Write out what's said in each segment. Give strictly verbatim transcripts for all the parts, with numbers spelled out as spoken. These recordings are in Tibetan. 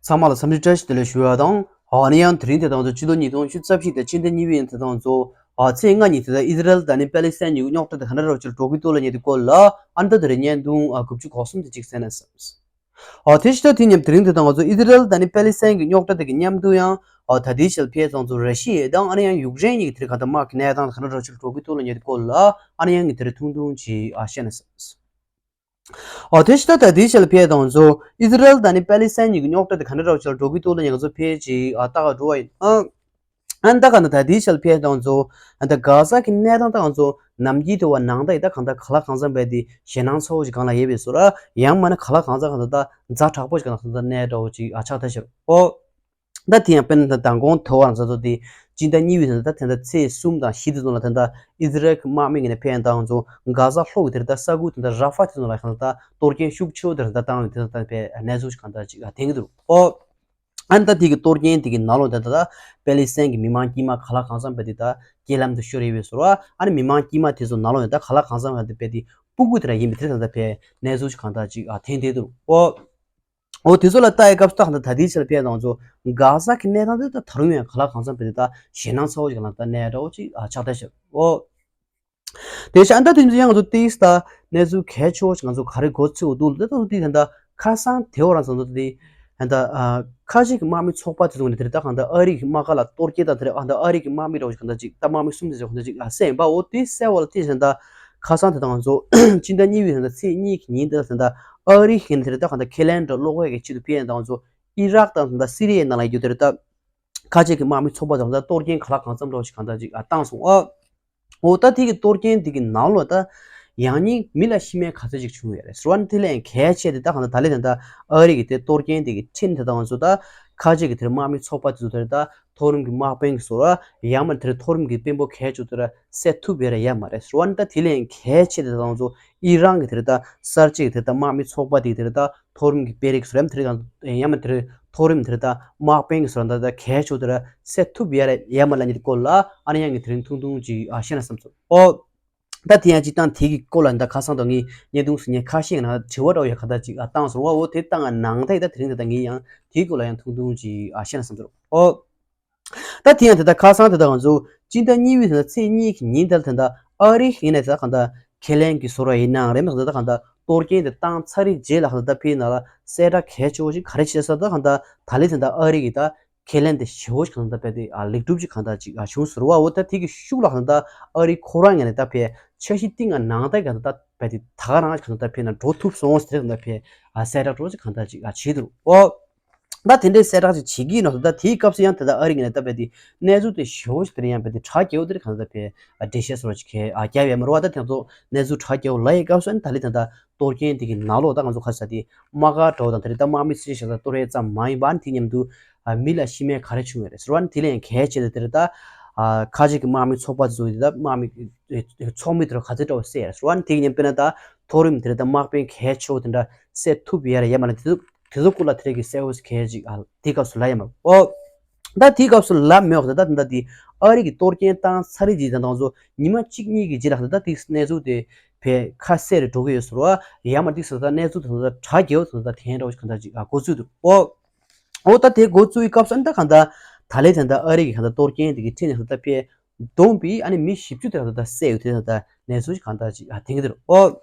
ཚང་མ་ལ་འཚམས་འདྲི་བཀྲ་ཤིས་བདེ་ལེགས་ཞུ་བ་དང་། ཨ་ནི་ཡང་དེ་རིང་དེ་དང་ཚོ་སྤྱི་ལོ་ཉིས་སྟོང་ཉི་ཤུ་རྩ་བཞི་དང་སྤྱི་ཟླ་གཉིས་པའི་ཡང་དེ་དང་ཚོ་ཨ་ཚེས་ལྔ་ཉིན་དེ་དག་ཨི་ཟི་རལ་དང་ནི་པེ་ལི་སི་ཐན་གཉིས་ཀྱི་རྙོག་དྲ་དེ་ག་འདྲ་རོ་ཅིག་འགྲོ་གི་འདུག་ལ་ཉེ་དུ་སྐོར་ལ་ཨ་ནི་ད་དེ་རིང་བརྙན་ཐུང་ཨ་དགུ་བཅུ་གོ་གསུམ་དེ་ཅིག་གསན་ན་བསམས། ཨ་དེ་ཕྱི་ད་དེ་མཉམ་དེ་རིང་དེ་དང་ཚོ་ཨི་ཟི་རལ་དང་ནི་པེ་ལི་སི་ཐན་གྱི་རྙོག་དྲ་དེ་གི་མཉམ་དུ་ཡང་ཨ་ད་ལྟའི་ཆར་ཕེ་དང་ཚོ་ར་ཤི་ཡ་དང་ཨ་ནི་ཡང་ཡུཀ་རེན་གཉིས་ཀྱི་དེ་རིང་ག་ད་དམག་གི་གནས་སྟངས་དེ་ག་འདྲ་རོ་ཅིག་འགྲོ་གི་འདུག་ལ་ཉེ་དུ་སྐོར་ལ་ཨ་ནི་ཡང་ངས་དེ་རིང་ཐུང་ཐུང་ཅིག་ཨ་བཤད་ན་བསམས། ཨོ་དེ་ཕྱི་ད་ད་ལྟའི་ཆར་ཕེ་དང་ཚོ་ཨི་ཟི་རལ་དང་ནི་པེ་ལི་སི་ཐན་གཉིས་ཀྱི་རྙོག་དྲ་དེ་ག་འདྲ་རོ་ཅིག་འགྲོ་གི་འདུག་ལ་ཉེ་ག་ཚོ་ཕེ་ཅིག་ཨ་ལྟ་ག་འགྲོ་བ་ཡིན། ཨ་ཨ་ད་ག་ན་ད་ལྟའི་ཆར་ཕེ་དང་ཚོ་ཨ་ད་གྷ་ཟ་གི་གནས་སྟངས་དང་ཚོ་ནམ་རྒྱུན་དེ་བ་ནང་ད་ཡི་ད་གང་ད་ག་ལ་གང་འཚམ་བས་དེ་ཞེད་སྣང་ཚ་བོ་ཞིག་གང་ལ་ཡོད་པའི་བཟོ་ར། ཡང་མ་ན་ག་ལ་གང་འཚམ་གང་ད་ད་ཛ་དྲག་པོ་ཞིག་གང་ལ་གང་ད་གནས་འདྲ་བོ་ཅིག་ཨ་ཆགས་ད་ཤར། ཨོ། ད་དེ་ཡང་དཔེར་ན་ད་མདང་དགོང་དེ་བ་རང་ཚོ་དེ་སྤྱི་ཟླ་གཉིས་པའི་ད་ད་ད་ཚེས་གསུམ་དང་བཞི་དེ་ཚོ་ལ་ད་ད་ཨི་ཟི་རལ་གྱི་དམག་མི་ངོས་ནས་ཕེ་ཡང་ད་ང་ཚོ་གྷ་ཟ་ལྷོ་གི་དེར་ད་ས་ཁུལ་དེ་ད་ར་ཧྥ་དེ་ཚོ་ལ་གང་ད་གཏོར་སྐྱོན་ཤུགས་ཆེ་བོ་དེར་ད་བཏང་བའི་དེ་ད་ད་ཕེ་གནས་ཚུལ་གང་ད་ཅིག་ཨ་ཐེངས་འདུག་ཨོ། ཨ་ནི་ད་དེ་གི་གཏོར་སྐྱོན་དེ་གི་ནང་ལོགས་ད་ད་ད་པེ་ལི་སི་ཐན་གྱི་མི་མང་དཀྱུས་མ་ག་ལ་གང་འཚམ་བས་དེ་ད་རྐྱེན་ལམ་དུ་ཤོར་ཡོད་པའི་བཟོ་ར། ཨ་ནི་མི་མང་དཀྱུས་མ་དེ་ཚོ་ནང་ལོགས་ནས་ད་ག་ལ་གང་འཚམ་བས་དེ་བས་དེ་སྤུ་གུ་དེ་ར་ཡིན་པའི་དེ་ད་ད་ཕེ་གནས་ཚུལ་ཞིག་གང་ད་ཅིག་ཨ་ཐེངས་དེ་འདུག་ཨོ། འོ་དེ་ཚོ་ལ་ལྟ་ཡི་སྐབས་སུ་ད་ད་ལྟའི་ཆར་ཕེ་དང་ཚོ་གྷ་ཟ་གི་གནས་སྟངས་དེ་ད་ད་རུང་ཡང་ག་ལ་གང་འཚམ་བས་དེ་ད་ཞེད་སྣང་ཚ་བོ་ཞིག་གང་ལ་ད་གནས་འདྲ་བོ་ཅིག་ཨ་ཆགས་ད་ཤར། ཨོ། དེ་ཤ་ཨ་ད་དེ་ཚོ་ཡང་ང་ཚོ་ཏིས་ད་གནས་ཚུལ་གལ་ཆེ་བོ་ཞིག་ང་ཚོ་ག་རེ་གོ་ཚུལ་འདུག་ལ་ད་ད་ཚོ་ཏིས་ད་ད་ཁ་སང་དེ་བ་རང་ཚོ་ད་ད་ད་ད་ཁ་ཆེ་གི་དམག་མི་ཚོགས་པ་དེ་ཚོ་ནས་དེ་ད་གང་ད་ཨ་རི་གི་དམག་སྒར་ལ་གཏོར་སྐྱོན་དང་དེ་ཨ་ད་ཨ་རི་གི་དམག་མི་འདྲ་བོ་ཞིག་གང་ད་ཅིག་ད་དམག་མི་གསུམ་དེ་ཚོ་གང་ད་ཅིག་ཨ་བསད་ཡིན་པ། འོ་དེ་བསད་བ་ལ་ཏིས་ད་ཁ་སང་དེ་ད་ང་ཚོ་སྤྱི་ཟླ་གཉིས་པའི་ད་ཚེས་གཉིས་ཀྱི་ཉིན་དེ་ད་ད་ཨ་རི་གི་དེ་ད་གང་ད་ཁེ་ལན་འདྲ་གློག་བརྙན་གྱི་ཆེད་དུ་ཕེ་ཡིན་ད་ང་ཚོ་ཨི་རག་དང་ད་སི་རི་ཡའི་ནང་ལ་ཡོད་དེ་ད། ཁ་ཆེ་གི་དམག་མི་ཚོགས་པ་དང་ད་གཏོར་སྐྱོན་ག་ལ་གང་འཚམ་འདྲ་བོ་ཞིག་གང་ད་ཅིག་ཨ་བཏང་སོང་ཨ། འོ་ད་དེ་གི་གཏོར་སྐྱོན་དེ་གི་ནང་ལོགས་ད་ཡང་སྙིང་མི་ལ་ཤི་རྨས་ག་ཚོད་ཅིག་བྱུང་ཡོད་རེད་ཟེར་བ་ནི་དེ་ལས་གལ་ཆེ་དེ་ད་གང་ད་ད་ལེ་ད་ད་ཨ་རི་གི་དེ་གཏོར་སྐྱོན་དེ་གི་ཁྲིམས་དེ་དང་ཚོ་ད་ཁ་ཆེ་གི་དེར་དམག་མི་ཚོགས་པ་དེ་ཚོ་དེར་ད་མཐོ་རིམ་གི་དམག་དཔོན་གི་སོ་ར་ཡང་མ་དེར་མཐོ་རིམ་གི་དཔོན་པོ་གལ་ཆེ་དེར་བསད་ཐུབ་ཡོད་ར་ཡ་མ་རེད་ཟེར་བ་ནི་ད་དེ་ལས་གལ་ཆེ་དེ་དང་ཚོ་ཨི་རན་གི་དེར་ད་གསར་བརྗེ་གི་དེར་ད་དམག་མི་ཚོགས་པ་དེ་གི་དེར་ད། མཐོ་རིམ་གྱི་དཔོན་རིགས་སུ་རེམ་དེ་རིགས་དང་ཡང་མ་དེ་རིགས་མཐོ་རིམ་དེ་རིགས་དང་དམག་དཔོན་གྱི་སུ་རེམ་དང་གལ་ཆེ་དེ་རིགས་སེལ་ཐུབ་ཡ་རེད་ཡ་མ་ལ་ཉིད་སྐོར་ལ་ཨ་ནི་ཡང་ངས་དེ་རིང་ཐུང་ཐུང་ཅིག་ཨ་བཤད་ན་བསམ་སོང་ཨོ། ད་དེ་ཡང་ཅིག་བཏང་དེ་གི་སྐོར་ལ་ད་ཁ་སང་དང་ངས་བརྙན་ཐུང་སུ་ཉན་ཁ་ཤས་ཀྱི་ནང་དྲི་བ་འདྲ་བོ་ཡ་ག་ད་ཅིག་ཨ་བཏང་སོང་བ་འོ་དེ་བཏང་ང་ནང་ད་ཡི་ད་དེ་རིང་ད་ད་ངས་ཡང་དེའི་སྐོར་ལ་ཡང་ཐུང་ཐུང་ཅིག་ཨ་བཤད་ན་བསམ་སོང་ཨོ། ད་དེ་ཡང་དེ་ལྟར་ཁ་སང་དེ་དག་ང་ཚོ་སྤྱི་ཟླ་གཉིས་པའི་དེ་ཚེས་གཉིས་ཀྱི་ཉིན་དེར་དེ་འདྲ་ཨ་རི་ཡིན་ནས་དེ་གང་ལྟར་ཁས་ལེན་གྱི་བཟོ་འདྲ་ཡིན་ནའང་རེད་མ་གང་ལྟར་གང་ལྟར་གཏོར་སྐྱོན་དེ་བཏང་ཚར་རེད་རྗེས་ལ་གང་ལྟར་ཕེ་ནང་ལ་གསལ་བསྒྲགས་གལ་ཆེ་བོ་ཞིག་ག་རེ་བྱས་ས་ད་གང་ལྟར་ད་ལི་དེ་འདྲ་ཨ་རི་ཡིས་ད་ཁས་ལེན་དེ་ཞེ་བོ་ཞིག་གང་ལྟར་དཔེ་དེ་ལེགས་གྲུབ་ཅིག་གང་ལྟར་ཅིག་བྱུང་ཟེར་བ་འོ་ད་དེ་གི་ཤུགས་ལ་གང་ལྟར་ཨ་རི་ཁོ་རང་ངོས་ནས་ད་ཕེ་འཆར་གཞི་གཏིང་ང་ནང་ལྟར་གང་ལྟར་དཔེ་དེ་ད་ག་རང་གང་ལྟར་ཕེ་ན་འགྲོ་ཐུབ་སོང་ཟེར་གང་ལྟར་ཕེ་གསལ་བསྒྲགས་འགྲོ་ཅིག་གང་ལྟར་ཅིག་བྱས་འདུག་ཨོ། ད་དེ་འདྲའི་གསལ་བསྒྲགས་ཅིག་བྱེད་ཀྱི་ཡིན་ནོ། ད་དེའི་སྐབས་སུ་ཡང་དེ་ལྟར་ཨ་རི་ངོས་ནས་ད་བས་དེ་གནས་ཚུལ་དེ་ཞེ་བོ་ཞིག་དེ་རིང་ཡང་བས་དེ་གྲགས་རྒྱས་པོ་དེ་རིང་གང་ལྟར་བས་འགྲེལ་བཤད་སོགས་ཅིག་གས་རྒྱབ་ཡོད་མ་རེད་བ། ད་དེ་ཚོ་གནས་ཚུལ་གྲགས་རྒྱས་པོ་ལ་ཡི་སྐབས་སུ་ཨ་ནི་ད་ལི་ད་ལྟ་གཏོར་སྐྱོན་དེ་གི་ནང་ལོགས་ད་ང་ཚོ་ཁ་ས་དེ་དམག་སྒར་འགྲོ་དང་དེ་རིང་ད་དམག་མི་སྲིད་ཞབས་ད་གཏོར་ཡས་ཙམ་མ་ཡིན་པ་ཨ་ནི་དེ་མཉམ་དུ་མི་ལ་ཤི་རྨས་ག་རེ་བྱུང་ཡོད་རེད་ཟེར་བ་ཨ་ནི་དེ་ལས་ཡང་གལ་ཆེ་ད་དེ་རིང་ད་ཁ་ཆེ་གི་དམག་མི་ཚོགས་པ་ཚོ་དེ་ད་དམག་མི་ཚོགས་མི་དེ་ར་ག་ཚོད་འདྲ་བོ་བསད་ཡོད་རེད་ཟེར་བ་ཨ་ནི་དེ་གི་མཉམ་དཔེར་ན་ད་མཐོ་རིམ་དེ་རིང་ད་དམག་དཔོན་གལ་ཆེ་བོ་དེ་འདྲ་བསད་ཐུབ་ཡོད་རེད་ཡ་མ་ལ་དེ་ཚོ། དེ་ཚོ་སྐོར་ལ་དེ་རིང་གི་གསལ་བོ་གལ་ཅིག་ཨ་དེའི་སྐབས་སུ་ལ་ཡ་མ་ཨོ། ད་དེའི་སྐབས་སུ་ལ་མེད་འོག་ད་ད་ད་དེ་ཨ་རི་གི་གཏོར་སྐྱོན་བཏང་ཚར་རེད་ཅིག་ད་དང་ཚོ་ཉི་མ་གཅིག་གཉིས་ཀྱི་རྗེས་ལ་ད་ད་དེ་གནས་ཚུལ་དེ་ཕེ་ཁ་གསལ་རེ་འགྲོ་གི་ཡོད་ཟེར་བ་ཡ་མ་དེ་ས་ད་གནས་ཚུལ་དེ་ད་གྲགས་རྒྱས་བོ་ད་ད་དེ་འདྲ་བོ་ཞིག་གང་ད་ཅིག་ཨ་གོ་ཚུལ་འདུག་ཨོ། ཨོ་ད་དེ་གོ་ཚུལ་གྱི་སྐབས་སུ་ཨ་ད་གང་ད་ད་ལས་ད་ད་ཨ་རི་གི་གང་ད་གཏོར་སྐྱོན་དེ་གི་ཁྲིད་ནས་ད་ད་ཕེ་བསྡོམས་པའི་ཨ་ནི་མི་བཞི་བཅུ་དེ་ད་ད་བསད་ཡོད་དེ་ད་ད་གནས་ཚུལ་ཞིག་གང་ད་ཅིག་ཨ་དེང་གི་འདུག་ཨོ།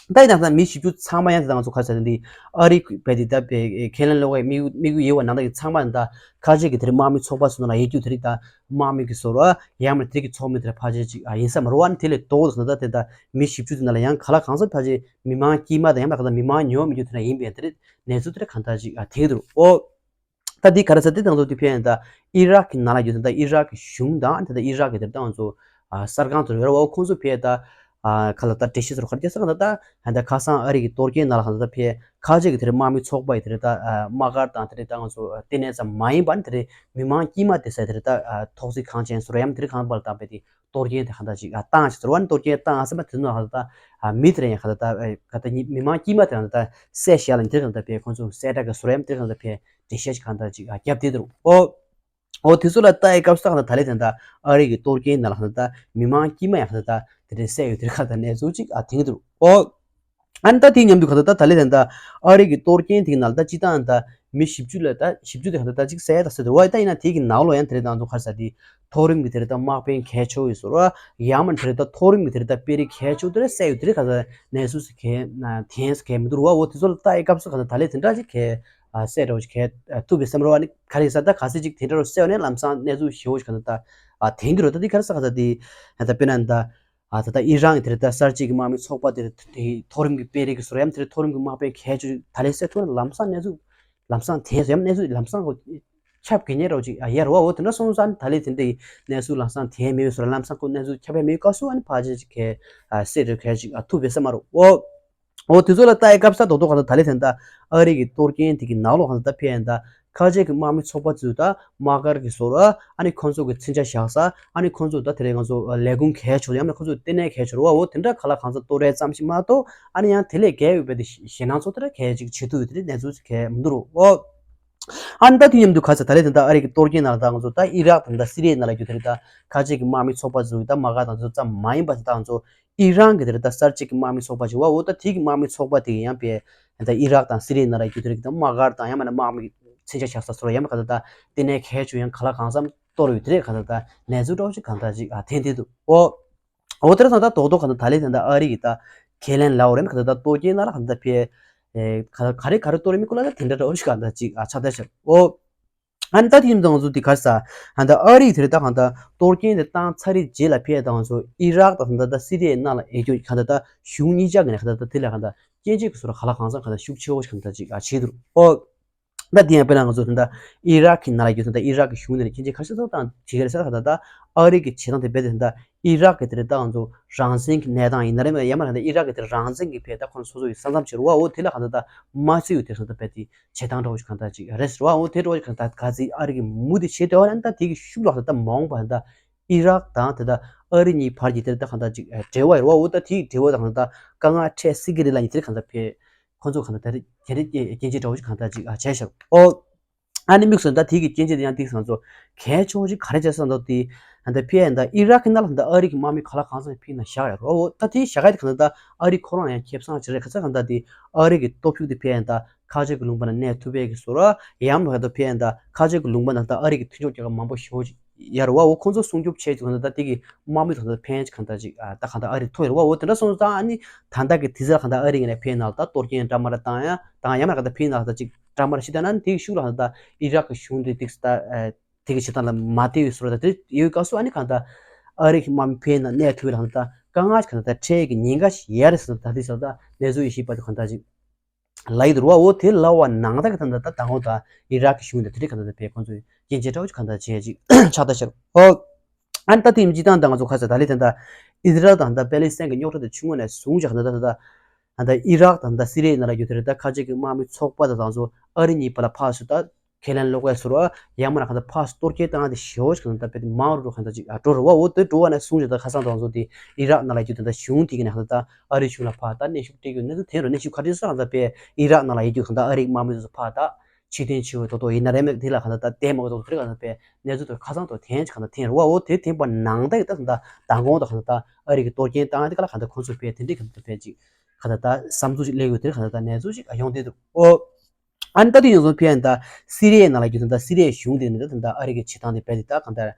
ད་ཡིན་ན་ད་མི་བཞི་བཅུ་ཚང་མ་ཡང་དེ་དང་ང་ཚོ་ཁ་ཚ་དེ་འདི་ཨ་རི་བས་དེ་ད་བས་ཁས་ལེན་ལོག་གི་དམིགས་དམིགས་ཡུལ་ཡོད་པ་ནང་ད་ཡི་ཚང་མ་ད་ཁ་ཆེ་གི་དེ་རིང་དམག་མི་ཚོགས་པ་ཚོ་ནང་ལ་ཡོད་རྒྱུ་དེ་རིགས་ད་དམག་མི་གི་ཟོར་བ་ཡང་མ་དེ་གི་ཚོགས་མི་དེ་ར་ཕལ་ཆེར་ཅིག་ཨ་ཡིན་ས་མ་རེད་བ། ཨ་ནི་དེ་ལས་ལྡོག་ད་ད་དེ་ད་མི་བཞི་བཅུ་དེ་ནང་ལ་ཡང་ག་ལ་གང་ས་ཕལ་ཆེར་མི་མང་དཀྱུས་མ་དང་ཡང་མ་ག་ད་མི་མང་ཉུང་བ་མི་རྒྱུ་དེ་ན་ཡིན་པས་དེ་རིགས་གནས་ཚུལ་དེ་ར་གང་ད་ཅིག་ཨ་དེ་གི་འདུག་ཨོ། ད་འདི་ག་རེ་ཟེར་དེ་དང་ཚོ་དེ་ཕན་ཡོན་ད་ཨི་རག་གི་ནང་ལ་ཡོད་དེ་ད་ཨི་རག་གི་གཞུང་དང་དེ་ད་ཨི་རག་གི་དེ་ད་ང་ཚོ་ཨ་གསར་ཁང་ཚོ་ཡོད་ར་བ་ཁོང་ཚོ་ཕན་ཡོན་ད་ཨ་ག་ལ་ད་འགྲེལ་བཤད་ཚོ་ག་རེ་རྒྱག་ས་ག་ད་ད་ཧན་ད་ཁ་སང་ཨ་རི་གི་གཏོར་སྐྱོན་ནང་ལ་ག་ད་ད་ཕན་ཁ་ཆེ་གི་དེ་རེད་དམག་མི་ཚོགས་པ་ཡི་དེ་རེད་ད་ཨ་དམག་སྒར་དང་དེ་རེད་ད་ང་ཚོ་ལྟེ་གནས་ཙམ་མ་ཡིན་པ་ནི་དེ་རེད་མི་མང་དཀྱུས་མ་དེ་ས་དེ་རེད་ད་ཨ་ཐོག་བརྩེགས་ཁང་ཆེན་ཚོ་ར་ཡམ་དེ་རེད་ཁང་པར་བཏང་པའི་དེ། གཏོར་སྐྱོན་དེ་གང་ལྟར་ཅིག་ཨ་བཏང་ཞིག་ཟེར་བ་ནི་གཏོར་སྐྱོན་བཏང་ཟེར་མ་དེ་ནོ་གང་ལྟར་ཨ་མི་དེ་རེད་ཡང་གང་ལྟར་ཨ་གང་ལྟར་མི་མང་དཀྱུས་མ་དེ་གང་ལྟར་བསད་བཞག་ལ་དེ་གང་ལྟར་པས་ཁོང་ཚོ་གསལ་བསྒྲགས་ཀྱི་བཟོ་རིམ་དེ་གང་ལྟར་པས་འགྲེལ་བཤད་ཅིག་གང་ལྟར་ཅིག་ཨ་བརྒྱབ་དེ་དུ་ཨོ། ཨོ་དེ་ཚོ་ལ་ལྟ་ཡི་སྐབས་སུ་ད་གང་ལྟར་ད་ལས་དེ་ལྟར་ཨ་རི་གི་གཏོར་སྐྱོན་ནང་ལ་གང་ལྟར་མི་མང་དཀྱུས་མ་ཡང་གང་ལྟར་དེ་འདྲའི་བསད་ཡོད་དེ་གང་ལྟར་གནས་ཚུལ་ཅིག་ཨ་དེང་དུ་ཨོ། ཨ་ནི་ད་དེའི་མཉམ་དུ་ག་ད་ད་ད་ལེ་དེ་ད་ཨ་རི་གི་གཏོར་སྐྱོན་དེའི་ནང་ལ་ད་སྤྱི་བཏང་ད་མི་བཞི་བཅུ་ལ་ད་བཞི་བཅུ་དེ་ག་ད་ད་ཅིག་བསད་ད་ཟེར་དེ་བ་ད་ཡིན་ན་དེའི་ནང་ལོགས་ཡང་དེ་རེད་ད་ང་ཚོ་ག་རེ་ཟེར་དེ་མཐོ་རིམ་གྱི་དེ་རེད་ད་དམག་དཔོན་གལ་ཆེ་བོ་ཡོད་ཟེར་བ། ཡང་མིན་དེ་རེད་ད་མཐོ་རིམ་གྱི་དེ་རེད་ད་དཔོན་རིགས་གལ་ཆེ་བོ་དེ་རེད་བསད་ཡོད་དེ་རེད་ག་ད་གནས་ཚུལ་ཟེར་གལ་ཐེན་ཟེར་གལ་མི་འདུག་ར་བ། འོ་དེ་ཚོ་ལ་ལྟ་ཡི་སྐབས་སུ་ག་ད་ད་ལེ་དེ་འདྲ་ཅིག་གལ་བསད་འགྲོ་ཅིག་གལ་ཐུབ་པའི་བསམ་ར་བ་ནི་ག་རེ་ཟེར་ད་ག་ཚོད་ཅིག་དེ་འདྲ་རུ་བསད་ནས་ལམ་སང་གནས་ཚུལ་ཞེ་བོ་ཞིག་ག་ད་ད་ཐེན་གྱི་རོ། ད་དེ་ག་རེ་ཟེར་ག་ད་དེ་ད་དཔེར་ན་ད། ཨ་ད་ལྟ་ཨི་རན་གྱི་དེ་རེད་ད་གསར་བརྗེ་གི་དམག་མི་ཚོགས་པ་དེ་རེད་དེ་མཐོ་རིམ་གྱི་དཔོན་རིགས་ཀྱི་ཟུར་ཡམ་དེ་རེད་མཐོ་རིམ་གྱི་དམག་དཔོན་གལ་ཆེ་ད་ལེ་བསད་ཐུབ་ན་ལམ་སང་གནས་ཚུལ་ལམ་སང་དེ་ཡམ་གནས་ཚུལ་ལམ་སང་ཁྱབ་གི་ཉེ་རོགས་ཅིག་ཨ་ཡར་བ་འོ་དེ་འདྲ་སོང་ཙང་ད་ལེ་དེ་འདྲའི་གནས་ཚུལ་ལམ་སང་དེ་མེད་ཟུར་ལམ་སང་ཁོ་གནས་ཚུལ་ཁྱབ་ཡ་མེད་སྐབས་སུ་ཨ་ནི་ཕལ་ཆེར་ཅིག་གལ་བསད་རེད་གལ་ཅིག་ཨ་ཐུབ་པའི་ས་མ་རོ་འོ། འོ་དེ་ཚོ་ལ་ལྟ་ཡི་སྐབས་ས་རྡོག་རྡོག་ག་ད་ད་ལེ་དེ་འདྲ་ཨ་རི་གི་གཏོར་སྐྱོན་དེ་གི་ནང་ལོགས་ག་ད་ད་ཕེ་ཡན་ད་ཁ་ཆེ་གི་དམག་མི་ཚོགས་པ་ཚོས་ད་དམག་སྒར་གྱི་ཟུར་ཨ་ནི་ཁོང་ཚོ་གི་མཚོན་ཆ་བཞག་ས་ཨ་ནི་ཁོང་ཚོ་ད་དེ་རིང་ང་ཚོ་ལས་ཁུངས་གལ་ཆེ་བ་ཡང་ན་ཁོང་ཚོ་ལྟེ་གནས་གལ་ཆེ་བ་འོ་དེ་འདྲ་ག་ལ་གང་ས་གཏོར་རེས་ཙམ་ཞིག་མ་གཏོགས་ཨ་ནི་ཡང་དེ་ལས་བརྒལ་ཡོད་པའི་དེ་ཞེད་སྣང་ཚོ་དེ་འདྲ་གལ་ཅིག་བྱེད་ཐུབ་ཡོད་དེ་འདྲའི་གནས་ཚུལ་ཞིག་གལ་མི་འདུག་རོ་འོ། ཨ་ནི་ད་དེ་མཉམ་དུ་ག་ས་ད་ལེ་དེ་འདྲ་ཨ་རི་གི་གཏོར་སྐྱོན་ནང་ལ་ད་ང་ཚོ་ད་ཨི་རག་དང་ད་སི་རི་ཡའི་ནང་ལ་རྒྱུ་དེ་རེད་ད་ཁ་ཆེ་གི་དམག་མི་ཚོགས་པ་ཚོ་ད་དམག་སྒར་དང་དེ་ཚོ་ཙམ་མ་ཡིན་པ་དེ་ད་ང་ཚོ། ཨི་རན་གྱི་དེ་རེད་ད་གསར་བརྗེ་གི་དམག་མི་ཚོགས་པ་ཞིག་བ་འོ་ད་དེ་གི་དམག་མི་ཚོགས་པ་དེ་གི་ཡང་པས་ད་ཨི་རག་དང་སི་རི་ནང་ལ་རྒྱུ་དེ་རིགས་དང་དམག་སྒར་དང་ཡང་མིན་ན་དམག་མི་མཚོན་ཆ་བཞག་ས་ཚོ་ལ་ཡང་མིན་ག་ད་ད་ལྟེ་གནས་གལ་ཆུ་ཡང་ག་ལ་གང་འཚམ་གཏོར་ཡོད་དེ་རེད་ག་ད་ད་གནས་ཚུལ་འདྲ་བོ་ཞིག་གང་ད་ཅིག་ཨ་ཐེན་དེ་འདུག་ཨོ། ཨོ་དེ་རེད་ད་ད་རྡོག་རྡོག་ག་ད་ད་ལེ་དེ་ད་ཨ་རི་གི་ད་ཁེ་ལན་ལའོ་རེད་ག་ད་ད་གཏོར་སྐྱོན་ནང་ལ་ག་ད་ད་ཕེ་ག་ད་ག་རེ་ག་རེ་གཏོར་རེད་མི་ཀུ་ལ་ད་དེ་འདྲ་འདྲ་བོ་ཞིག་ག་ད་ཅིག་ཨ་ཆགས་ད་ཤག་ཨོ། ཨ་ནི་ད་དེ་ཡིན་དང་ཚོ་དེ་གར་ས། ཨ་ད་ཨ་རི་དེ་རེད་ད་གང་ད་གཏོར་སྐྱོན་དེ་བཏང་ཚར་རེད་རྗེས་ལ་ཕེ་དང་ཚོ་ཨི་རག་དང་ད་ད་སི་རི་ཡའི་ནང་ལ་ཨེ་སྐྱོ་གང་ད་ད་གཞུང་གཉིས་ཆ་གི་ནས་གང་ད་ད་དེ་ལ་གང་ད་སྐྱོན་བརྗོད་ཀྱི་སོ་ར་ག་ལ་གང་ས་གང་ད་ཤུགས་ཆེ་བོ་ཞིག་གང་ད་ཅིག་ཨ་བྱེད་འདུག་ཨོ། ད་དེ་ཡང་དཔེར་ན་ང་ཚོ་ད་ད་ཨི་རག་གི་ནང་ལ་ཡོད་ད་ད་ཨི་རག་གི་གཞུང་ནས་སྐྱོན་བརྗོད་ག་ཤེད་ཚོ་དང་བྱེད་ག་རེ་ས་གང་ད་ད་ཨ་རི་གི་བྱེད་སྟངས་དེ་རྦད་དེ་ད་ད་ཨི་རག་གི་དེ་རེད་ད་ང་ཚོ་རང་བཙན་གྱི་གནས་སྟངས་ཡིན་ན་རེད་མ་ཡང་མ་རེད་ད་ཨི་རག་གི་དེ་རང་བཙན་གྱི་ཕེ་ད་ཁོ་ཚོ་སོ་སོ་ཡི་ས་མཚམས་བྱེད་རུ་བ་ཨོ་དེ་ལ་གང་ད་ད་མ་བརྩི་ཡོད་དེ་གང་ད་རྦད་དེ། བྱེད་སྟངས་འདྲ་བོ་ཞིག་གང་ལྟར་ཅིག་རེད་ཟེར་བ་འོ་དེ་འདྲ་བོ་ཞིག་གང་ལྟར་ག་ཚིག་ཨ་རི་གི་མུ་དེ་བྱེད་དེ་བ་ན་ད་དེ་གི་ཤུགས་ལ་ད་མ་འོངས་པ་ད་ཨི་རག་དང་དེ་ད་ཨ་རི་གཉིས་བར་གྱི་དེ་ད་གང་ལྟར་ཅིག་འབྲེལ་བ་ཡོད་བ་འོ་ད་དེ་གི་འབྲེལ་བ་དང་ད་དཀའ་ངལ་འཕྲད་སྲིད་ཀྱི་རེད་ལ་ཡིན་དེ་གང་ལྟར་ཕེ་ཁོ་ཚོ་གང་ལྟར་དེ་དེ་རིགས་སྐྱེ་སྐྱེ་འཆི་འདྲ་བོ་ཞིག་གང་ལྟར་ཅིག་བྱས་ཤག་ཨོ། ཨ་ནི་དམིགས་སུ་ད་དེ་གི་སྐྱེ་འཆི་དེ་ཡང་ཏིག་སང་ཚོ་གལ་ཆེ་བོ་ཞིག་ག་རེ་བྱས་སོང་ད་དེ་ད་ཕེ་ད་ཨི་རག་གི་ནང་ལ་ད་ཨ་རི་གི་དམག་མི་ག་ལ་གང་ཚང་ཕེ་ན་བཞག་ཡོད་རོ་འོ་ད་དེ་བཞག་ག་དེ་གང་ལྟར་ཨ་རི་ཁོ་རང་ཡང་ཁེ་བཟང་ཅིག་རེད་ག་ཚ་གང་ལྟར་དེ་ཨ་རི་གི་སྟོབས་ཤུགས་དེ་ཕེ་ད། ཁ་ཆེ་གི་ལུང་པ་ན་གནས་ཐུབ་པའི་གི་སོ་ར་ཡང་མ་ག་ད་ཕེ་ཡང་ད་ཁ་ཆེ་གི་ལུང་པ་ན་ད་ཨ་རི་གི་མཐུན་ཕྱོགས་རྒྱལ་ཁབ་མང་པོ་ཞེ་པོ་ཅིག་ཡར་བ་འོ་ཁོང་ཚོ་སྲུང་སྐྱོབ་བྱས་ཅིག་ན་ད་དེ་གི་དམག་མི་ཚོ་ད་ཕན་ཅིག་གང་ད་ཅིག་ཨ་ད་གང་ད་ཨ་རི་ཐོ་ཡར་བ་འོ་དེ་འདྲ་སོང་ཙང་ཨ་ནི་ད་ད་གི་དེ་ཚེ་གང་ད་ཨ་རི་ངས་ཕེ་ན་ད་གཏོར་སྐྱོན་འདྲ་མ་ར་བཏང་ཡ་དང་ཡང་མ་ག་ད་ཕེ་ན་ད་ཅིག་འདྲ་མ་ར་ཤི་ད་ན་དེ་གི་ཤུགས་ལ་གང་ད་ཨི་རག་གི་གཞུང་དེ་ཏིག་ད་དེ་གི་བྱེད་སྟངས་ལ་མ་བལྟས་ཡོད་སོ་ར་ད་དེ་ཡོད་སྐབས་སུ་ཨ་ནི་གང་ད་ཨ་རི་གི་དམག་མི་ཕེ་ན་གནས་ཐུབ་པའི་ལ་གང་ད་དཀའ་ངལ་གང་ད་འཕྲད་ཀྱི་ཉེན་ཁ་ཞིག་ཡར་སོང་ད་དེ་ས་ད་གནས་ཚུལ་ཡིན་ཤེས་པ་དེ་གང་ད་ཅིག་ལ་ཡི་དུ་རུ་བ་འོ་དེ་ལ་བ་ནང་ད་གི་ད་ད་ད་དང་འོ་ད་ཨི་རག་གི་གཞུང་ད་དེ་རིགས་ག་ད་ད་པའི་ཁོང་ཚོས་རྐྱེན་ཆེ་དྲག་ཅིག་ག་ད་བྱས་ཅིག་ཆགས་ད་ཤར་ཨོ། ཨ་ནི་ད་དེ་ཡིན་ཅི་ད་ད་ང་ཚོ་ཁ་ས་ད་ལི་ད་ད་ཨི་ཟི་རལ་དང་ད་པེ་ལི་སི་ཐན་གི་རྙོག་དྲ་དེ་ཆུང་ངུ་ནས་བཟུང་ཅིག་ག་ད་ད་ད་ད་ཨི་རག་དང་ད་སི་རི་ཡའི་ནང་ལ་རྒྱུ་དེ་རེད་ད་ཁ་ཆེ་གི་དམག་མི་ཚོགས་པ་ད་ད་ཚོ་ཨ་རི་གཉིས་བར་ལ་ཕར་སུ་ད་ཁས་ལེན་ལོག་པའི་ཟུར་བ་ཡང་མ་ན་གང་ལྟར་ཕར་གཏོར་སྐྱོན་བཏང་སྟེ་ཞེ་བོ་ཞིག་གང་ལྟར་དཔེ་དེ་མང་རུ་རུ་གང་ལྟར་ཅིག་ཨ་འགྲོ་རུ་བ་འོ་དེ་འགྲོ་བ་ནས་བཟུང་ཞིག་ད་ཁ་སང་དང་བཟོ་དེ་ཨི་རག་ནང་ལ་རྒྱུ་དེ་ད་གཞུང་དེ་གི་ནས་གང་ལྟར་ཨ་རི་གཞུང་ལ་ཕར་ད་གནོན་ཤུགས་སྤྲད་རྒྱུ་གནས་ཚུལ་འཐེན་རུ་གནོན་ཤུགས་ག་རེ་སོང་གང་ལྟར་དཔེ་ཨི་རག་ནང་ལ་ཡོད་རྒྱུ་གང་ལྟར་ཨ་རི་དམག་མི་ཚོ་ཕར་ད་ཕྱིར་འཐེན་བྱེད་འོས་ཏོག་ཏོག་ཡིན་ན་རེད་མེད་དེ་ལ་གང་ལྟར་ད་དེ་མ་གི་ཏོག་ཏོག་དེ་གང་ལྟར་དཔེ་གནས་ཚུལ་དེ་ཁ་སང་དུ་འཐེན་ཅིག་གང་ལྟར་འཐེན་རུ་བ་འོ་དེ་འཐེན་པ་ནང་ད་གི་ད་གང་ལྟར་མདང་དགོང་དུ་གང་ལྟར་ཨ་རི་གི་གཏོར་སྐྱོན་བཏང་དེ་ག་ལ་གང་ལྟར་ཁོང་ཚོ་དཔེ་དེ་འདྲའི་གང་ལྟར་དཔེ་ཅིག་གང་ལྟར་ད་བསམ་ཚུལ་ཅིག་སླེབས་ཡོད་དེ་གང་ལྟར་ད་གནས་ཚུལ་ཅིག་ཡོང་བསྡད་འདུག་འོ། ཨ་ནི་ད་དེ་ཡིན་སོང་ཕི་ཨན་ད་སི་རི་ཡའི་ནང་ལ་རྒྱུ་ད་ལྟ་སི་རི་ཡའི་གཞུང་དེ་ནི་ད་ལྟ་ཨ་རི་གི་བྱེད་སྟངས་དེ་རྦད་དེ་ད་གང་ལྟར་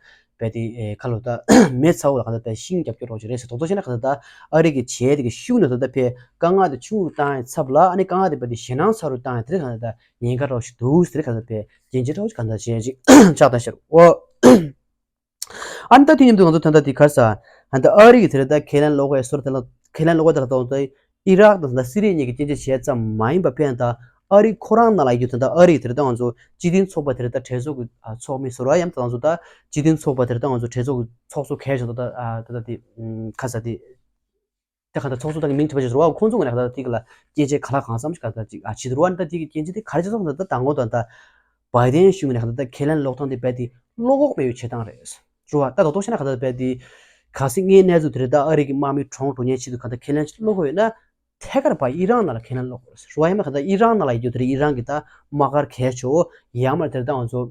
རྦད་དེ་ཁ་ལོ་ད་མེ་ཚ་བོ་ལ་གང་ལྟར་ད་ཤིང་རྒྱབ་སྐྱོར་རོགས་ཅིག་རེད་ཟེར་དོག་དོག་བྱས་ན་གང་ལྟར་ད་ཨ་རི་གི་བྱེད་དེ་གི་ཤུགས་ནི་ད་ལྟ་ཕི་དཀའ་ངལ་དེ་ཆུང་རུ་བཏང་ཡ་ཚབ་ལ་ཨ་ནི་དཀའ་ངལ་དེ་རྦད་དེ་ཞེད་སྣང་ཚ་རུ་བཏང་ཡ་དེ་རེད་གང་ལྟར་ད་ཉེན་ཁ་རོགས་ཤིག་འདུག་ཟེར་གང་ལྟར་ཕི་རྒྱན་ཆེ་རོགས་ཅིག་གང་ལྟར་བྱས་ཅིག་ཆགས་ད་ཤར་འོ། ཨ་ནི་ད་དེ་མཉམ་དུ་ང་ཚོ་ད་ལྟ་དེ་གར་ས་ཨ་ནི་ད་ཨ་རི་གི་དེ་ལ་ད་ཁས་ལེན་ལོག་པའི་སོར་དེ་ལ་ཁས་ལེན་ལོག་པ་དེ་ལ་ད་ད་ཨི་རག་དང་ད་སི་རི་ཡ་གཉིས་ཀྱི་སྐྱོན་བརྗོད་བྱས་ཙམ་མ་ཡིན་པ་ཕན་ད་ཨ་རི་ཁོ་རང་ནང་ལ་ཡོད་ད་ད་ཨ་རི་གི་དེ་ལ་ད་ང་ཚོ་སྤྱི་མཐུན་ཚོགས་པ་དེ་ལ་ད་གྲོས་ཚོགས་ཀྱི་ཚོགས་མི་ཟུར་བ་ཡང་ད་ང་ཚོ་ད་སྤྱི་མཐུན་ཚོགས་པ་དེ་ལ་ད་ང་ཚོ་གྲོས་ཚོགས་ཀྱི་ཚོགས་གཙོ་གལ་ཆེ་ད་ད་ད་ད་དེ་ཁ་ས་དེ། དེ་ག་ད་ཚོགས་གཙོ་དང་མིང་བྲིས་པ་ཞིག་རོ་ཁོང་ཚོ་ངོས་ནས་ག་ད་དེ་ག་ལ་སྐྱེ་ཆེ་ག་ལ་གང་འཚམ་ཞིག་ག་ད་ཅིག་ཨ་ཆི་དུ་རོ་ཨ་ནི་ད་དེ་གི་སྐྱེ་ཆེ་དེ་ག་རེ་ཆེ་སོང་ད་ད་དང་གོ་ད་ད་བའི་ཏན་གཞུང་ངོས་ནས་ག་ད་ད་ཁས་ལེན་ལོག་སྟངས་དེ་རྦད་དེ་བློ་ཁོག་མེད་པའི་བྱེད་སྟངས་རེད་རོ་ཨ་ད་དོག་དོག་བྱས་ན་ག་ད་རྦད་དེ་ག་སྲིད་ངའི་གནས་ཚུལ་དེ་རེད་ད་ཨ་རི་གི་དམག་མི་གྲོངས་འགྲོ་ཉེན་ཆེད་དུ་ག་ད་ཁས་ལེན་ཆེད་བློ་ཁོག་ཡོད་ན་ཐད་ཀར་བ་ཨི་རང་ནང་ལ་ཁས་ལེན་ལོག་རོ་ཨ་ཡ་མ་ག་ད་ཨི་རང་ནང་ལ་ཡོད་རྒྱུ་དེ་རེད་ཨི་རང་གི་ད་དམག་སྒར་གལ་ཆེ་བོ་ཡང་མ་དེ་རེད་ད་ང་ཚོ།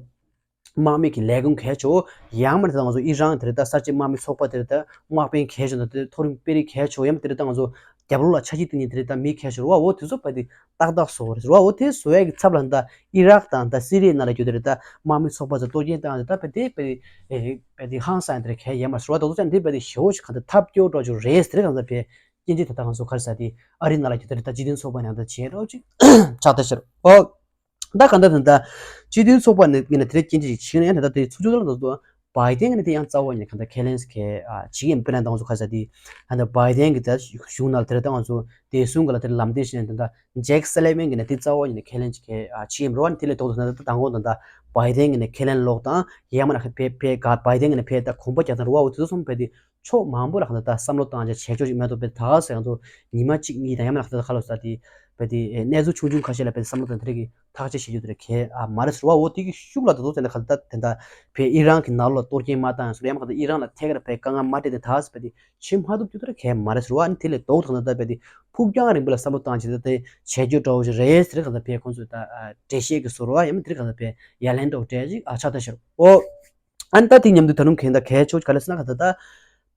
དམག་མི་གི་ལས་ཁུངས་གལ་ཆེ་བོ་ཡང་མ་རེད་ད་ང་ཚོ་ཨི་རན་དེ་རེད་ད་གསར་བརྗེ་དམག་མི་ཚོགས་པ་དེ་རེད་ད་དམག་དཔོན་གལ་ཆེ་ད་དེ་མཐོ་རིམ་དཔོན་རིགས་གལ་ཆེ་བོ་ཡང་མ་དེ་རེད་ད་ང་ཚོ་ རྒྱབ་ལོགས་ལ་ཆ་ཤས་གཏོང་མཁན་དེ་རེད། ད་མི་ཁ་ཤས་རེད་བ། འོ་དེ་ཚོ་བས་དེ་ཏག་ཏག་བཟོ་བ་རེད་བ། འོ་དེ་བཟོ་ཡས་ཀྱི་ཚབ་ལ་ད་ཨི་རག་དང་ད་སི་རི་ཡའི་ནང་ལ་ཡོད་དེ་རེད། ད་དམག་མི་ཚོགས་པ་ཚོ་གཏོར་སྐྱོན་བཏང་རེད། ད་བས་དེ་བས་བས་དེ་ཧང་སང་དེ་རེད། གལ་ཡས་མ་རེད་བ། ད་དེ་ཚོ་ཅན་དེ་བས་དེ་ཞེ་བོ་ཞིག་གང་ལྟར་ཐབས་སྐྱོ་འགྲོ་ཆོག་རེད་ཟེར། གང་ལྟར་བས་སྐྱིན་ཅི་ད་ལྟ་ང་ཚོ་ག་རེ་ཟ་དེ་ཨ་རི་ནང་ལ་ཡོད་དེ་རེད། ད་སྤྱི་མཐུན་ཚོགས་པ་ནང་ད་བྱས་རོགས་ཅིག་ཆགས་ད་ཤར་ཨོ། ད་གང་ལྟར་ད་ལྟ་སྤྱི་མཐུན་ཚོགས་པ་ནས་ངས་ནས་དེ་རིང་སྐྱིན་ཅི་ཞིག་བྱས་ན་ཡང་། ད་ལྟ་དེ་ཚུགས་ཚུགས་ལ་ད་དུང་བའི་ཏན་གྱིས་ནས་དེ་ཡང་རྩ་བ་ནས་གང་ལྟར་ཁས་ལེན་གལ་ཨ་བྱེད་ཀྱི་ཡིན། དཔེར་ན་ད་ང་ཚོ་ག་རེ་ཟ་དེ་ད་ལྟ་བའི་ཏན་གྱིས་ད་གཞུང་ནང་ལ་དེ་རིང་ད་ང་ཚོ་བདེ་སྲུང་གི་ལ་དེ་རིང་ལམ་སྟོན་བྱས་ནས་ད་ལྟ་ཇེག་སེ་ལི་ཝན་གྱིས་ནས་དེ་རྩ་བ་ནས་ཁས་ལེན་གལ་ཨ་བྱེད་ཀྱི་ཡིན་རེད་བ། དེ་ལས་ལྡོག་ཏུ་ད་ལྟ་མདང་དགོང་ད་ལྟ་བའི་ཏན་གྱིས་ནས་ཁས་ལེན་ལོག་དང་། ཡང་མིན་ན་ཕེ་ཕེ་ག་བའི་ཏན་གྱིས་ནས་ཕེ་ད་གོམ་པ་རྒྱག་སྟངས་རེད་བ། འོ་དེ་ཚོ་ཚང་མ་བས་དེ་ཕྱོགས་མང་པོ་ལ་གང་ལྟར་ད་བསམ་བློ་བཏང་བྱས་བྱེད་ཕྱོགས་ཤིག་མེད་དོ། བས་ད་ག་ཟེར་ང་ཚོ་ཉི་མ་གཅིག་གཉིས་དང་ཡང་མིན་ན་གང་ལྟར་ག་ལ་ཟ་དེ་བས་དེ་གནས་ཚུལ་ཆུང་ཆུང་ཁ་ཤས་ལ་བས་བསམ་བློ་དང་དེ་རིགས་ཀྱི་ཐག་གཅོད་བྱེད་རྒྱུ་དེ་ར་གལ་ཨ་མ་རེད་ཟེར་བ། འོ་དེ་གི་ཤུགས་ལ་ད་དུང་དེ་འདྲ་གང་ལྟར་དེ་འདྲ་བས་ཨི་རན་གྱི་ནང་ལོགས་ལ་གཏོར་སྐྱོན་མ་བཏང་ཟེར། ཡང་མིན་གང་ལྟར་ཨི་རན་ལ་ཐད་ཀར་བས་དཀའ་ངལ་མ་སྤྲད་དེ་ད་ག་ཟེར་བས་དེ་བྱེད་མ་ཐུབ་རྒྱུ་དེ་ར་གལ་མ་རེད་ཟེར་བ། ཨ་ནི་དེ་ལས་ལྡོག་ཏུ་གང་ལྟར་བས་དེ་ཕུགས་རྒྱང་རིང་པོ་ལ་བསམ་བློ་བཏང་བྱས་ད་དེ་བྱེད་རྒྱུ་འདྲ་བོ་ཞིག་རེད་ཟེར། གང་ལྟར་བས་ཁོང་ཚོས་ད་ཨ་འགྲེལ་བཤད་ཀྱི་བཟོ་འདྲ་བ་ཡང་མིན་དེ་རིང་གང་ལྟར་བས་ཡ་ལན་འདྲ་བོ་སྤྲད་ཅིག་ཨ་ཆགས་ད་ཤར་འོ། ཨ་ནི་ད་དེ་མཉམ་དུ་ད་རུང་གང་ལྟར་གལ་ཆེ་བ་ག་རེ་ཟེར་ན། གང་ལྟར་ད་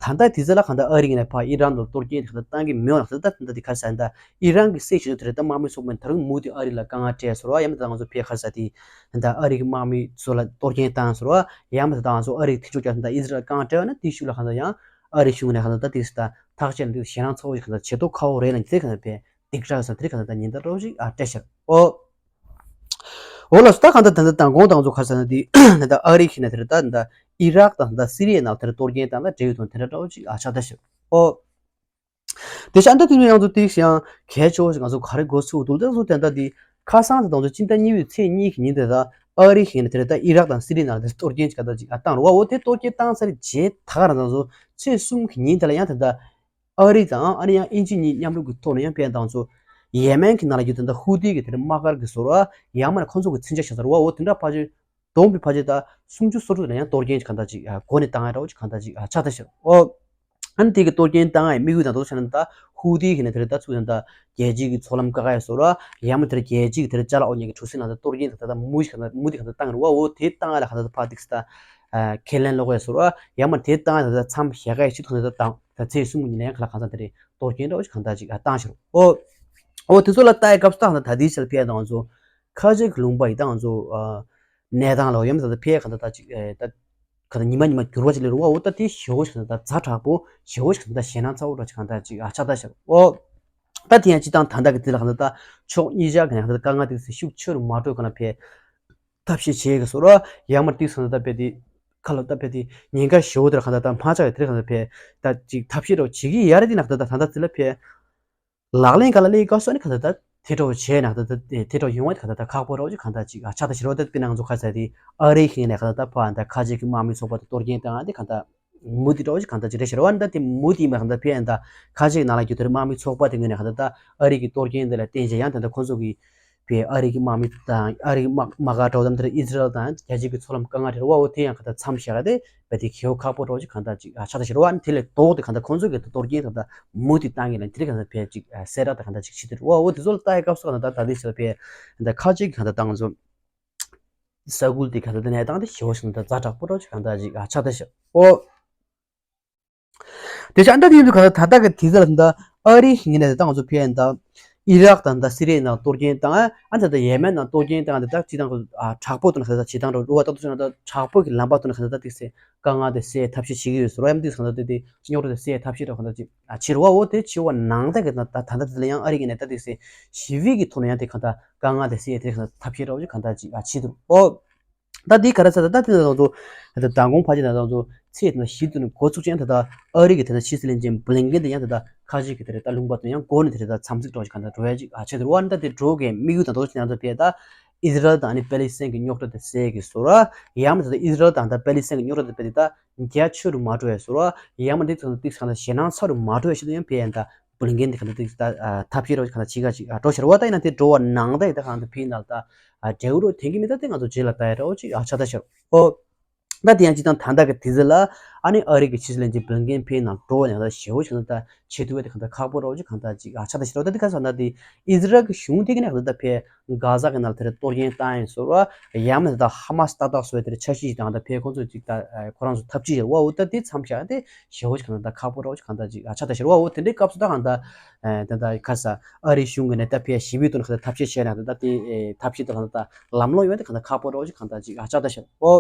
ད་ལྟ་དེ་ཚོ་ལ་གང་ལྟར་ཨ་རི་ཡིན་ནའི་ཕར་ཨི་རན་ལ་གཏོར་སྐྱོན་དེ་གང་ལྟར་བཏང་གི་མེད་པ་ལ། གང་ལྟར་ད་ད་ལྟ་དེ་ག་རེ་ཟེར་ན། ད་ཨི་རན་གྱི་སྲིད་བྱུས་དེ་རེད། ད་དམག་མི་ཚོགས་པ་ད་རུང་མུ་མཐུད་ཨ་རི་ལ་དཀའ་ངལ་སྤྲད་ཟེར་བ། ཡང་མིན་ད་ང་ཚོ་ཕར་ག་རེ་ཟེར་དེ་ད་ཨ་རི་གི་དམག་མི་ཚོ་ལ་གཏོར་སྐྱོན་བཏང་ཟེར་བ། ཡང་མིན་ད་ང་ཚོ་ཨ་རི་གི་མཐུན་ཕྱོགས་རྒྱལ་ཁབ་ད་ཨི་ཟི་རལ་དཀའ་ངལ་སྤྲད་པ་ན་དེའི་ཤུགས་ལ་གང་ལྟར་ཡང་ཨ་རིའི་གཞུང་ནས་གང་ལྟར་ད་དེ་ད་ཐག་གཅོད་ལ་དེ་ཞེད་སྣང་ཚ་བོ་ཞིག་གང་ལྟར་བྱེད་མདོག་ཁ་པོ་རེད་ལ། དེ་གང་ལྟར་བས་སྡིགས་ར་ཟེར་དེ་གང་ལྟར་ད་ཉེན་བརྡ་འདྲ་བོ་ཞིག་ཨ་སྤྲད་ཤར་འོ། འོ་ལགས་སོ། ད་གང་ལྟར་ད་ལྟ་མདང་དགོང་ད་ང་ཚོ་ག་རེ་ཟེར་ན་དེ་ད་ལྟ་ཨ་རི་གིས་ནས་དེ་རེད། ད་ད་ཨི་རག་དང་ད་སི་རི་ཡའི་ནང་དེར་གཏོར་སྐྱོན་བཏང་ད་འབྲེལ་ཡོད་དང་དེ་འདྲ་འདྲ་བོ་ཅིག་ཨ་ཆགས་ད་ཤག་འོ། དེ་ཤ་ད་དེ་ནས་ཡང་ཚོ་དེ་ཡང་གལ་ཆེ་བོ་ཞིག་ང་ཚོ་ག་རེ་གོ་ཚུལ་འདུག་ད་ཚོ་དེ་འདྲ་དེ་ཁ་སང་དེ་ད་ཚོ་སྤྱི་ཟླ་གཉིས་པའི་ཚེས་གཉིས་ཀྱི་ཉིན་དེ་ད་ཨ་རི་གིས་ནས་དེ་རེད། ད་ཨི་རག་དང་སི་རི་ཡའི་ནང་དེ་གཏོར་སྐྱོན་ཅིག་ག་ད་ཅིག་ཨ་བཏང་རེད་བ། འོ་དེ་གཏོར་སྐྱོན་བཏང་ཚར་རྗེས་ད་ག་རང་ད་ཚོ་ཚེས་གསུམ་གྱི་ཉིན་དེ་ལ་ཡང་དེ་ད་ཨ་རི་དང་ཨ་ནི་ཡང་དབྱིན་ཇི་གཉིས་མཉམ་རུབ་ཀྱི་ཐོག་ནས་ཡང་དཔེ་དང་ཚོ་ཡེ་མེན་གྱི་ནང་ལ་ཡོད་དེ་ད་ཧུ་ཏི་གི་དེ་རེད་དམག་སྒར་གྱི་ཟེར་བ། ཡང་མིན་ན་ཁོ་ཚོ་གི་མཚོན་ཆ་བཞག་ས་རེད་བ། འོ་དེ་འདྲ་ཕལ་ཆེར་བསྡོམས་པའི་ཕལ་ཆེར་ད་སུམ་ཅུ་སོ་དྲུག་ལ་ཡང་གཏོར་སྐྱོན་ཅིག་གང་ལྟར་ཅིག་ཨ་འགོ་ནས་བཏང་ཡ་འདྲ་བོ་ཅིག་གང་ལྟར་ཅིག་ཨ་ཆགས་ད་ཤག་འོ། ཨ་ནི་དེ་གི་གཏོར་སྐྱོན་བཏང་ཡའི་དམིགས་ཡུལ་དང་དོ་བྱས་ན་ད་ཧུ་ཏི་གིས་ནས་དེ་རེད། ད་ཚུར་ཡང་ད་རྒྱལ་སྤྱིའི་གི་མཚོ་ལམ་བཀག་ཡ་བཟོ་ར། ཡང་མིན་དེར་རྒྱལ་སྤྱིའི་གི་དེར་ཅ་ལག་འོ་ཉག་གི་གྲུ་གཟིངས་ནང་ད་གཏོར་སྐྱོན་དེ་ད་ད་མུ་ཞིག་གང་ལྟར་མུ་དེ་གང་ལྟར་བཏང་རེད་བ། འོ་དེ་བཏང་ཡ་ལ་གང་ལྟར་ད་ཕར་ཏིག་སི་ད་ཁས་ལེན་ལོག་ཡ་བཟོ་ར། ཡང་མིན་དེ་བཏང་ཡ་ད་ད་མཚམས་བཞག་ཡ་ཞིག་ཐོག་ནས་ད་ད་ད་ཚེས་གསུམ་གི་ཉིན་ལ་ཡང་ག་ལ་གང་ཚང་དེ་རེད། གཏོར་སྐྱོན་འདྲ་བོ་ཞིག་གང་ལྟར་ཅིག་ཨ་བཏང་ཤག་འོ། འོ་དེ་ཚོ་ལ་ལྟ་ཡའི་སྐབས་སུ་ད་གང་ལྟར་ད་དེའི་ཆར་ཕེ་ཡ་ད་ང་ཚོ་ཁ་ཆེ་གི་ལུང་པ་ཡི་ད་ང་ཚོ་ཨ་གནས་སྟངས་ལ་འོ་ཡང་མིན་ད་ད་ཕེ་ཡ་གང་ལྟར་ད་ཅིག་ཨེ་ད། ག་ད་ཉི་མ་ཉི་མ་འགྱུར་བ་ཅིག་སླེབས་རེད་བ། འོ་ད་དེ་ཞེ་བོ་ཞིག་ད་ཛ་དྲག་པོ་ཞེ་བོ་ཞིག་ད་ཞེད་སྣང་ཚ་བོ་འདྲ་ཅིག་གང་ལྟར་ཅིག་ཨ་ཆགས་ད་ཤག་འོ། ད་དེ་ཡང་སྤྱི་བཏང་ད་ལྟ་གི་དེ་ལ་གང་ལྟར་ད་ཕྱོགས་གཉིས་ཆ་གི་ནས་གང་ལྟར་དཀའ་ངལ་དེ་ཚོ་ཤུགས་ཆེ་རུ་མ་འགྲོ་གང་ལ་ཕེ་ཐབས་ཤེས་བྱེད་ཀྱི་བཟོ་ར། ཡང་མིན་དེ་གང་ལྟར་ད་ཕེ་དེ་ཁ་ལོ་ད་ཕེ་དེ་ཉེན་ཁ་ཞེ་བོ་དེ་ལ་གང་ལྟར་ད་མ་ཆགས་ཡ་དེ་ལ་གང་ལྟར་ཕེ་ད་ཅིག་ཐབས་ཤེས་འདྲ་བོ་བྱེད་ཀྱི་ཡ་རེད། དེ་ན་གང་ལྟར་ད་ད་ལྟ་དེ་ལ་ཕེ་ལག་ལེན་ག་ལ་སླེབས་སྐབས་སུ་ནི་གང་ལྟར་ད་དེ་འདྲ་བོ་བྱས་ན་གང་ལྟར་ད་དེ་འདྲ་བོ་ཡོང་བ་དེ་གང་ལྟར་ད་ཁག་པོ་འདྲ་བོ་ཅིག་གང་ལྟར་ཅིག་ཨ་ཆགས་ད་ཤག་རོ། ད་དཔེར་ན་ང་ཚོ་ག་རེ་ཟེར་དེ་ཨ་རི་གིས་ནས་གང་ལྟར་ད་ཕར་ད་ཁ་ཆེ་གི་དམག་མི་ཚོགས་པ་དེ་གཏོར་སྐྱོན་བཏང་ཡ་དེ་གང་ལྟར་མུ་མཐུད་འདྲ་བོ་ཅིག་གང་ལྟར་ཅིག་རེད་ཤག་རོ། ཨ་ནི་ད་དེ་མུ་མཐུད་མ་གང་ལྟར་ཕེ་ཡ་ད་ཁ་ཆེ་གི་ནང་ལ་རྒྱུ་དེར་དམག་མི་ཚོགས་པ་དེ་ངོས་ནས་གང་ལྟར་ད་ཨ་རི་གི་གཏོར་སྐྱོན་དེ་ལ་བརྟེན་བྱས་ཡང་ད་ལྟ་ཁོང་ཚོ་གི་བས་ཨ་རི་གི་དམག་མི་དང་ཨ་རི་གི་དམག་དམག་སྒར་འདྲ་བོ་དང་དེར་ཨི་ཟི་རལ་དང་རྒྱལ་སྤྱིའི་གི་མཚོ་ལམ་དཀའ་ངལ་རེད་བ། འོ་དེ་ཡང་གང་ལྟར་མཚམས་བཞག་ཡ་དེ་བས་དེ་གལ་ཁག་པོ་འདྲ་བོ་ཅིག་གང་ལྟར་ཅིག་ཨ་ཆགས་ད་ཤག་རོ། ཨ་ནི་དེ་ལས་ལྡོག་སྟེ་གང་ལྟར་ཁོང་ཚོ་གི་གཏོར་སྐྱོན་གང་ལྟར་མུ་མཐུད་བཏང་གི་ལ་དེ་རིང་གང་ལྟར་ཕེ་ཅིག་ཨ་གསལ་བསྒྲགས་དང་གང་ལྟར་ཅིག་བྱེད་དུ་རེད་བ། འོ་དེ་ཚོ་ལ་ལྟ་ཡའི་སྐབས་སུ་གང་ལྟར་ད་ད་དེ་ཕྱིར་ཕེ་གང་ལྟར་ཁ་ཅིག་གང་ལྟར་ད་ང་ཚོ་ས་ཁུལ་དེ་གང་ལྟར་ད་གནས་སྟངས་དེ་ཞེ་བོ་ཞིག་གང་ལྟར་ཛ་དྲག་པོ་འདྲ་བོ་ཅིག་གང་ལྟར་ཅིག་ཨ་ཆགས་ད་ཤག་འོ། དེ་ཆ་ཨ་ནི་ད་དེ་ཡིན་དུས་གང་ལྟར་ད་ལྟ་གི་དུས་ཚོད་ལ་ད་ཨ་རིའི་ངོས་ནས་ད་ང་ཚོ་ཕེ་ཡ་ད་ཨི་རག་དང་ད་སི་རི་ཡའི་ནང་གཏོར་སྐྱོན་བཏང་། ཨ་ནི་ད་ཡེ་མེན་ནང་གཏོར་སྐྱོན་བཏང་། ད་ད་སྤྱི་བཏང་གི་ཨ་དྲག་པོ་དུ་ན་གང་ལྟར་བྱེད་སྟངས་འདྲ་བོ་ད་ལྟ་ཚོད་ན་ད་དྲག་པོ་གི་ལམ་པ་དུ་ན་གང་ལྟར་ད་ཏིག་སེ་དཀའ་ངལ་དེ་སེལ་ཐབས་ཤེས་བྱེད་ཀྱི་ཡོད་ཟེར་བ། ཡང་ཏིག་གང་ལྟར་དེ་དེ་རྙོག་དྲ་དེ་སེལ་ཐབས་ཤེས་འདྲ་གང་ལྟར་ཅིག་ཨ་བྱེད་རེད་བ། འོ་དེ་བྱེད་པ་ནང་ད་གི་ད་ད་ལྟ་དེ་ལ་ཡང་ཨ་རི་གི་ནས་ད་ཏིག་སེ་ཞི་བའི་གི་ཐོག་ནས་ཡང་དེ་གང་ལྟར་དཀའ་ངལ་དེ་སེལ་ཐབས་ཤེས་འདྲ་བོ་ཅིག་གང་ལྟར་ཅིག་ཨ་བྱེད་འདུག་འོ། ད་འདི་ག་རེ་ཟེར་ད་ད་དེ་ད་ང་ཚོ་ད་མདང་དགོང་ཕལ་ཆེར་ད་ང་ཚོ་ཚེས་དེ་བཞི་དུ་ནས་འགོ་ཚུགས་ཅན་ད་ད་ཨ་རི་གི་དེ་ད་ཕྱི་སྲིད་བློན་ཆེན་བྷི་ལིན་ཀེན་དེ་ཡང་ད་ད་ཁ་ཅིག་གི་དེ་རེད་ད་ལུང་པ་དུ་ཡང་འགོ་ནས་དེ་རེད་ད་འཚམས་གཟིགས་འདྲ་བོ་ཅིག་གང་ལྟར་འགྲོ་ཡ་ཅིག་ཨ་བྱེད་དེ་རེད་བ། ད་དེ་འགྲོ་གི་དམིགས་ཡུལ་ད་ང་ཚོ་ཅི་ན་ད་དེ་ད་ཨི་ཟི་རལ་དང་ནི་པེ་ལི་སི་ཐན་གི་རྙོག་དྲ་དེ་སེལ་གི་བཟོ་ར། ཡང་མིན་ད་ད་ཨི་ཟི་རལ་དང་ད་པེ་ལི་སི་ཐན་གི་རྙོག་དྲ་དེ་དཔེ་དེ་ད་རྒྱ་ཆེ་རུ་མ་འགྲོ་བའི་བཟོ་ར། ཡང་མིན་དེ་ཚོ་ཏིག་གང་ལྟར་ཞེད་སྣང་ཚ་རུ་མ་འགྲོ་བའི་ཆེད་དུ་ཡང་ཕེ་ཡ་ད་བྷི་ལིན་ཀེན་དེ་གང་ལྟར་ཏིག་ད་ཐབས་ཤེས་འདྲ་བོ་ཅིག་གང་ལྟར་བྱེད་ག་ཅིག་འགྲོ་ཤར་བ། ད་ཡིན་ན་དེ་འགྲོ་བ་ནང་ད་ཡི་ད་གང་ལྟར་ཕེ་ཡ་ད་ལ་ད་འབྲས་བུ་འགྲོ་དེང་གི་མི་ད་དེ་ང་ཚོ་རྗེས་ལ་ལྟ་ཡ་འདྲ་བོ་ཅིག་ཨ་ཆགས་ད་ཤར་ཨོ། ད་དེ་ཡང་སྤྱིར་བཏང་ད་ལྟ་གི་དུས་ཚོད་ལ་ཨ་ནི་ཨ་རི་གི་ཕྱི་སྲིད་བློན་ཆེན་བྷིན་ཀེན་ཕེ་ནང་འགྲོ་བ་ནས་ད་ཞེ་པོ་ཞིག་ད་བྱེད་ཐུབ་པ་དེ་གང་ལྟར་ཁག་པོ་རེད་བ། ཅིག་གང་ལྟར་ཅིག་ཨ་ཆགས་ད་ཞེ་རོ། ད་དེ་ག་ས་ད་དེ་ཨི་ཟི་རལ་གི་གཞུང་དེ་གི་ནས་གང་ལྟར་ད་ཕེ་གྷ་ཟ་གི་ནང་ལ་དེར་གཏོར་སྐྱོན་བཏང་ཡིན་ཟེར་བ། ཡང་མིན་ད་ཧ་མ་སི་ཏག་ཏག་བཟོ་བའི་དེར་འཆར་གཞི་ཞིག་དང་ད་ཕེ་ཁོང་ཚོས་ཅིག་ད་ཁོ་རང་ཚོ་ཐབས་ཇུས་ཡོད་བ། འོ་ད་དེ་མཚམས་བཞག་དེ་ཞེ་པོ་ཞིག་གང་ལྟར་ད་ཁག་པོ་རེད་བ། ཅིག་གང་ལྟར་ཅིག་ཨ་ཆགས་ད་ཞེ་རོ། འོ་དེ་འདྲའི་སྐབས་སུ་ད་གང་ལྟར་ད་ད་ག་ས་ཨ་རིའི་གཞུང་གི་ནས་ད་ཕེ་ཞི་བའི་དོན་གང་ལྟར་ཐབས་ཤེས་བྱས་ན་ད་ད་དེ་ཐབས་ཤེས་ད་གང་ལྟར་ད་ལམ་ལྷོང་ཡོང་དེ་གང་ལྟར་ཁག་པོ་རེད་བ། ཅིག་གང་ལྟར་ཅིག་ཨ་ཆགས་ད་ཞེ་རོ།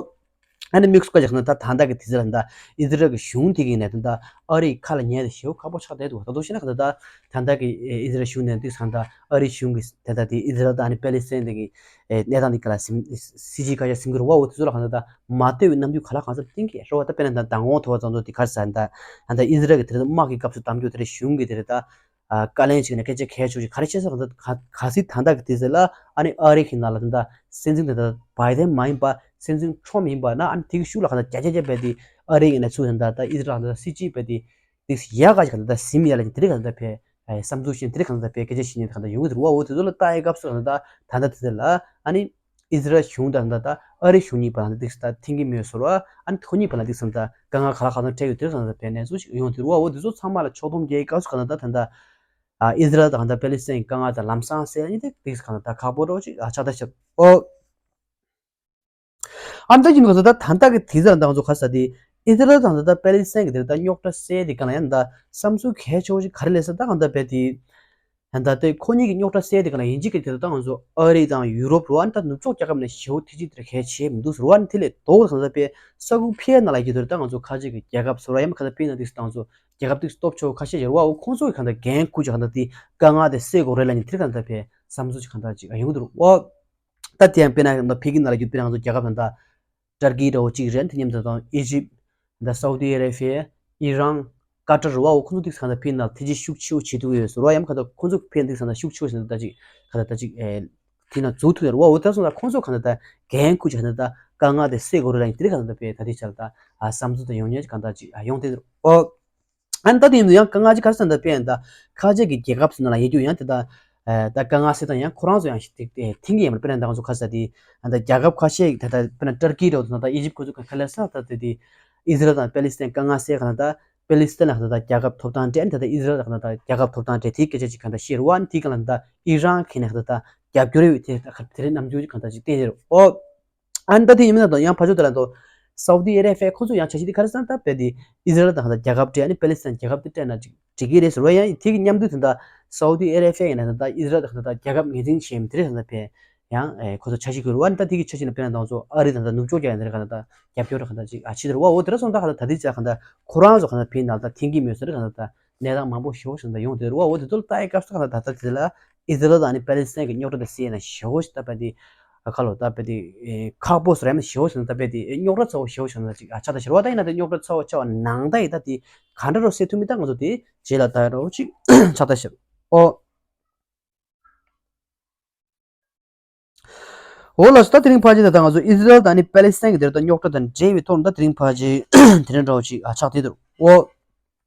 ཨ་ནི་དམིགས་སུ་བཀར་ཀྱང་ད་ད་ལྟ་གི་དུས་ཚོད་ལ་ད་ཨི་ཟི་རལ་གྱི་གཞུང་དེ་གི་ནས་ད་ཨ་རིའི་ཁ་ལ་ཉན་ཏེ་ཞེ་པོ་ཁག་པོ་ཆགས་བསྡད་འདུག་ད་དུང་བཤད་ན་ད་ད་ད་ལྟ་གི་ཨི་ཟི་རལ་གཞུང་ནས་འདུག་ས་ད་ཨ་རིའི་གཞུང་གི་ད་ལྟ་དེ་ཨི་ཟི་རལ་དང་ཨ་ནི་པེ་ལི་སི་ཐན་དེ་གི་གནས་སྟངས་དེ་ག་ལ་སིམ་སི་ཇི་ཁ་ཤས་སིམ་གི་རེད་བ། འོ་དེ་ཚོ་ལ་གང་ད་ད་མ་ལྟོས་པའི་རྣམ་འགྱུར་ག་ལ་གང་འཚམ་བསྟན་གི་རེད་བ། ད་དཔེར་ན་ད་མདང་དགོང་ཐོག་ཙམ་ཚོ་དེ་ག་རེ་ཟེར་ད་ད་ཨི་ཟི་རལ་གི་དེ་ད་དམག་གི་སྐབས་སུ་གཏམ་རྒྱུད་དེ་རེད་ད། བཀའ་ལན་ཞིག་ནས་སྐད་ཆ་གལ་ཆེ་ཤོས་ག་རེ་བཤད་ས་ག་ཚོད་ག་ག་སྲིད་ད་ལྟ་གི་དུས་ཚོད་ལ་ཨ་ནི་ཨ་རི་གི་ནང་ལ་ད་ལྟ་སྲིད་འཛིན་ད་ལྟ་བྷའི་ཌེན་མ་ཡིན་པ་སྲིད་འཛིན་ཁྲོམ་ཡིན་པ་ན་ཨ་ནི་དེ་གི་ཤུགས་ལ་ག་ད་རྒྱ་རྒྱ་རྒྱ་བས་དེ་ཨ་རི་གི་ནས་ཚུར་ད་ལྟ་ད་ཨི་ཟི་རལ་ད་ལྟ་སྲིད་སྤྱི་བས་དེ་དེ་ཡག་ག་ཞིག་ག་ད་ལྟ་ཟིན་ཡ་ལ་དེ་རིགས་ག་ད་ལྟ་བས་བསམ་ཚུལ་བཞིན་དེ་རིགས་ག་ད་ལྟ་བས་སྐད་ཆ་བཤད་ནས་ག་ད་ཡོང་གི་འདུག་བ། འོ་དེ་ཚོ་ལ་ལྟ་ཡའི་སྐབས་སུ་ག་ད་ལྟ་ད་ལྟ་དུས་ཚོད་ལ་ཨ་ནི། ཨི་ཟི་རལ་གཞུང་དང་ད་ལྟ་ཨ་རི་གཞུང་གཉིས་བར་ལ་འདུག་ས་ད་མཐུན་གྱི་མེད་ཟེར་བ། ཨ་ནི་ཁོ་གཉིས་བར་ལ་འདུག་ས་ད་དཀའ་ངལ་ག་ལ་གང་འཚམ་འཕྲད་ཡོད་དེ་ཚོ་ད་ལྟ་བས་ནས་ཚུལ་ཞིག་ཡོང་དེ་རུ་བ། འོ་དེ་ཚོ་ཚང་མ་ལ་ཕྱོགས་བསྡོམས་རྒྱག་གི་སྐབས་སུ་གང་ལྟར་ད་ད་ཨི་ཟི་རལ་དང་ད་པེ་ལི་སི་ཐན་གྱི་དཀའ་ངལ་དང་ལམ་སང་སེལ་ཡ་ནི་དེ་འདུག་ས་གང་ལྟར་ད་ཁག་པོ་རོ་ཅིག་ཨ་ཆགས་ད་ཤག་འོ། ཨ་ནི་ད་ཡིན་ནོ་ད་ད་ལྟ་གི་དེ་ཚོ་ད་ང་ཚོ་ག་ས་དེ་ཨི་ཟི་རལ་དང་ད་ད་པེ་ལི་སི་ཐན་གྱི་དེ་ད་རྙོག་དྲ་སེལ་དེ་གང་ལ་ཡང་ད་བསམ་ཚུལ་གལ་ཆེ་བོ་ཞིག་ག་རེ་ལས་ས་ད་གང་ལྟར་བས་དེ། ད་ལྟ་དེ་ཁོ་གཉིས་ཀྱི་རྙོག་དྲ་སེལ་དེ་ག་ལ་ཡིན་གཅིག་གི་དེ་ལ་ད་ང་ཚོ་ཨ་རི་དང་ཡུ་རོབ་རུ་ཨ་ནི་ད་ནུབ་ཕྱོགས་རྒྱལ་ཁབ་ནས་ཞེ་པོ་ཐེ་ཇི་དེར་གལ་ཆེ་མི་འདུག་ཟེར་བ། ཨ་ནི་དེ་ལས་ལྡོག་ད་ད་པའི་ས་ཁུག་ཕྱེད་ནང་ལ་ཡོད་དེ་ད་ང་ཚོ་ཁ་ཆེ་གི་རྒྱལ་ཁབ་ཟེར་བ་ཡང་ཁ་ད་པའི་ནང་དེ་ད་ང་ཚོ་རྒྱལ་ཁབ་དེ་སྟོབས་ཆེ་བོ་ཁ་ཤས་ཡོད་རེད་བ། ཁོང་ཚོ་གི་གང་ལྟར་འགན་འཁུར་ཅིག་གང་ལྟར་དེ་དཀའ་ངལ་དེ་སེལ་དགོས་རེད་ལབ་ནས་དེར་གང་ལྟར་པའི་བསམ་ཚུལ་ཅིག་གང་ལྟར་ཅིག་ཡོང་གི་འདུག་རེད་བ། ད་དེ་ཡང་དཔེར་ན་ད་ཕ་གི་ནང་ལ་ཡོད་དེ་ང་ཚོ་རྒྱལ་ཁབ་ད་ད། ཏར་ཀི་འདྲ་བོ་གཅིག་རེད། དེ་མཉམ་དུ་དང་ཨི་ཇིབ། ད་སའུ་དི་ཨ་ར་བི་ཡ། ཨི་རན། ཀ་ཏར་རུ་བ། འོ་ཁོང་ཚོ་ཏིག་ས་གང་ལྟར་ཕི་ནང་ཐེ་ཇི་ཤུགས་ཆེ་བོ་བྱེད་ཐུབ་ཀྱི་ཡོད་ཟེར་བ། ཡང་གང་ལྟར་ཁོང་ཚོ་ཕི་ནང་ཏིག་ས་གང་ལྟར་ཤུགས་ཆེ་བོ་ཟེར་ན་ད་ཅིག་གང་ལྟར་ད་ཅིག་ཨེ་དེ་ནང་འཛུལ་ཐུབ་ཡོད་རེད་བ། འོ་ད་སོང་ཙང་ཁོང་ཚོ་གང་ལྟར་ད་འགན་འཁུར་ཅིག་གང་ལྟར་ད་དཀའ་ངལ་དེ་སེལ་དགོས་རེད་ལབ་ཡིན་དེ་རིགས་གང་ལྟར་ད་པའི་ད་ལྟའི་ཆར་ད་ཨ་བསམ་ཚུལ་དང་ཡོང་ཉེན་གང་ལྟར་ཅིག་ཨ་ཡོང་དེ་འོ། ཨ་ནི་ད་དེ་ཡིན་དུས་ཡང་དཀའ་ངལ་ཅིག་ག་རེ་ཟེར་ན་ད་དཔེར་ཡང་ད་ཁ་ཆེ་གི་རྒྱལ་ཁབ་ཟེར་ན་ལ་ཡིན་དུས་ཡང་དེ་ད་ཨ་ད་དཀའ་ངལ་སེལ་སྟངས་ཡང་ཁོ་རང་ཚོ་ཡང་ཞིག་དེ་དེ་མཐུན་གྱི་ཡིན་པ། དཔེར་ན་ད་ང་ཚོ་ཁ་ས་དེ་ད་རྒྱལ་ཁབ་ཁ་ཤས་ད་ད་དཔེར་ན་ཏར་ཀི་འདྲ་བོ་དང་ད་ཨི་ཇིབ་ཁོ་ཚོ་ག་ལ་ས་ད་དེ་དེ་ཨི་ཟི་རལ་དང་པེ་ལི་སི་ཐན་དཀའ་ངལ་སེལ་ག་ན་ད་པེ་ལི་སི་ཐན་ལ་ད་ད་རྒྱལ་ཁབ་ཐོབ་ཐང་སྤྲད། ད་ད་ཨི་ཟི་རལ་ལ་ད་ད་རྒྱལ་ཁབ་ཐོབ་ཐང་སྤྲད་དེ་སྐད་ཆ་ཅིག་ག་ད་བཤད་རུ་བ། ཨ་ནི་དེ་ག་ལ་ད་ཨི་རན་གི་ནས་ད་ད་རྒྱབ་སྐྱོར་ཡོད་དེ་ད་དེ་རིང་ནམ་རྒྱུན་ག་ད་ཅིག་བསྟན་རེད་འོ། ཨ་ནི་ད་དེ་ཡིན་མིན་ན་དང་ཡང་ཕར་ཕྱོགས་དེ་ལ་དང་སའུ་དི་ཨ་ར་བི་ཡ་ཁོ་ཚོ་ཡང་འཆར་གཞི་དེ་ག་རེ་ཟེར་ན་ད་དཔེ་དེ་ཨི་ཟི་རལ་དང་ད་རྒྱལ་ཁབ་སྤྲད། ཨ་ནི་པེ་ལི་སི་ཐན་རྒྱལ་ཁབ་དེ་སྤྲད་ན་ཅིག་འགྲིག་གི་རེད་ཟེར་བ། ཡང་དེ་གི་མཉམ་དུ་དེ་ད་སའུ་དི་ཨ་ར་བི་ཡ་ཡིན་ན་ད་ཨི་ཟི་རལ་དང་ད་རྒྱལ་ཁབ་ངོས་འཛིན་བྱེད་མི་དེ་རེད་ཟེར་ན་པེ་ཡང་ཁོ་ཚོ་འཆར་གཞི་བཀོད་རེད་བ། ཨ་ནི་ད་དེ་གི་འཆར་གཞི་ནང་དཔེར་ན་ད་ང་ཚོ་ཨ་རི་དང་ད་ནུབ་ཕྱོགས་རྒྱལ་ཁབ་དེ་རེད་ག་ད་ད་རྒྱབ་སྐྱོར་རེད་ག་ད་ཅིག་ཨ་བྱེད་དེ་རེད་བ། འོ་དེ་འདྲ་སོང་ད་ག་ད་ད་དེ་ཅག་ག་ད་ཁོ་རང་ཚོ་ག་ད་ཕི་ནང་ད་མཐུན་གི་མེད་ཟེར་ག་ད་ད། གནས་སྟངས་མང་པོ་ཞེ་པོ་ཞིག་ད་ཡོང་བསྡད་རེད་བ། འོ་དེ་ཚོ་ལ་ལྟ་ཡི་སྐབས་སུ་གང་ལྟར་ད་ལྟ་དེ་ལ་ཨི་ཟི་རལ་དང་ཨ་ནི་པེ་ལི་སི་ཐན་གྱི་རྙོག་དྲ་དེ་སེལ་ན་ཞེ་པོ་ཞིག་ད་པ་དེ་ཁ་ལོ་ད་པ་དེ་ཁག་པོ་སུ་རེད་མ་ཞེ་པོ་ཞིག་ད་པ་དེ་རྙོག་དྲ་ཚ་བོ་ཞེ་པོ་ཞིག་ད་ཅིག་ཨ་ཆགས་ད་ཞེ་པོ་ད་ཡིན་ན་དེ་རྙོག་དྲ་ཚ་བོ་ཆགས་པ་ནང་ད་ཡི་ད་དེ་ག་འདྲ་རུ་སེལ་ཐུབ་མིན་ད་ང་ཚོ་དེ་རྗེས་ལ་ད་རོ་ཅིག་ཆགས་ད་ཞེ་པོ། འོ་ལགས་སོ། ད་དེ་རིང་ཕལ་ཆེར་ད་ལྟ་ང་ཚོ་ཨི་ཟི་རལ་དང་ཨ་ནི་པེ་ལི་སི་ཐན་གྱི་དེར་ད་རྙོག་དྲ་དང་འབྲེལ་བའི་ཐོག་ནས་ད་དེ་རིང་ཕལ་ཆེར་དེ་རིང་འདྲ་བོ་ཅིག་ཨ་ཆགས་བསྡད་འདུག་འོ།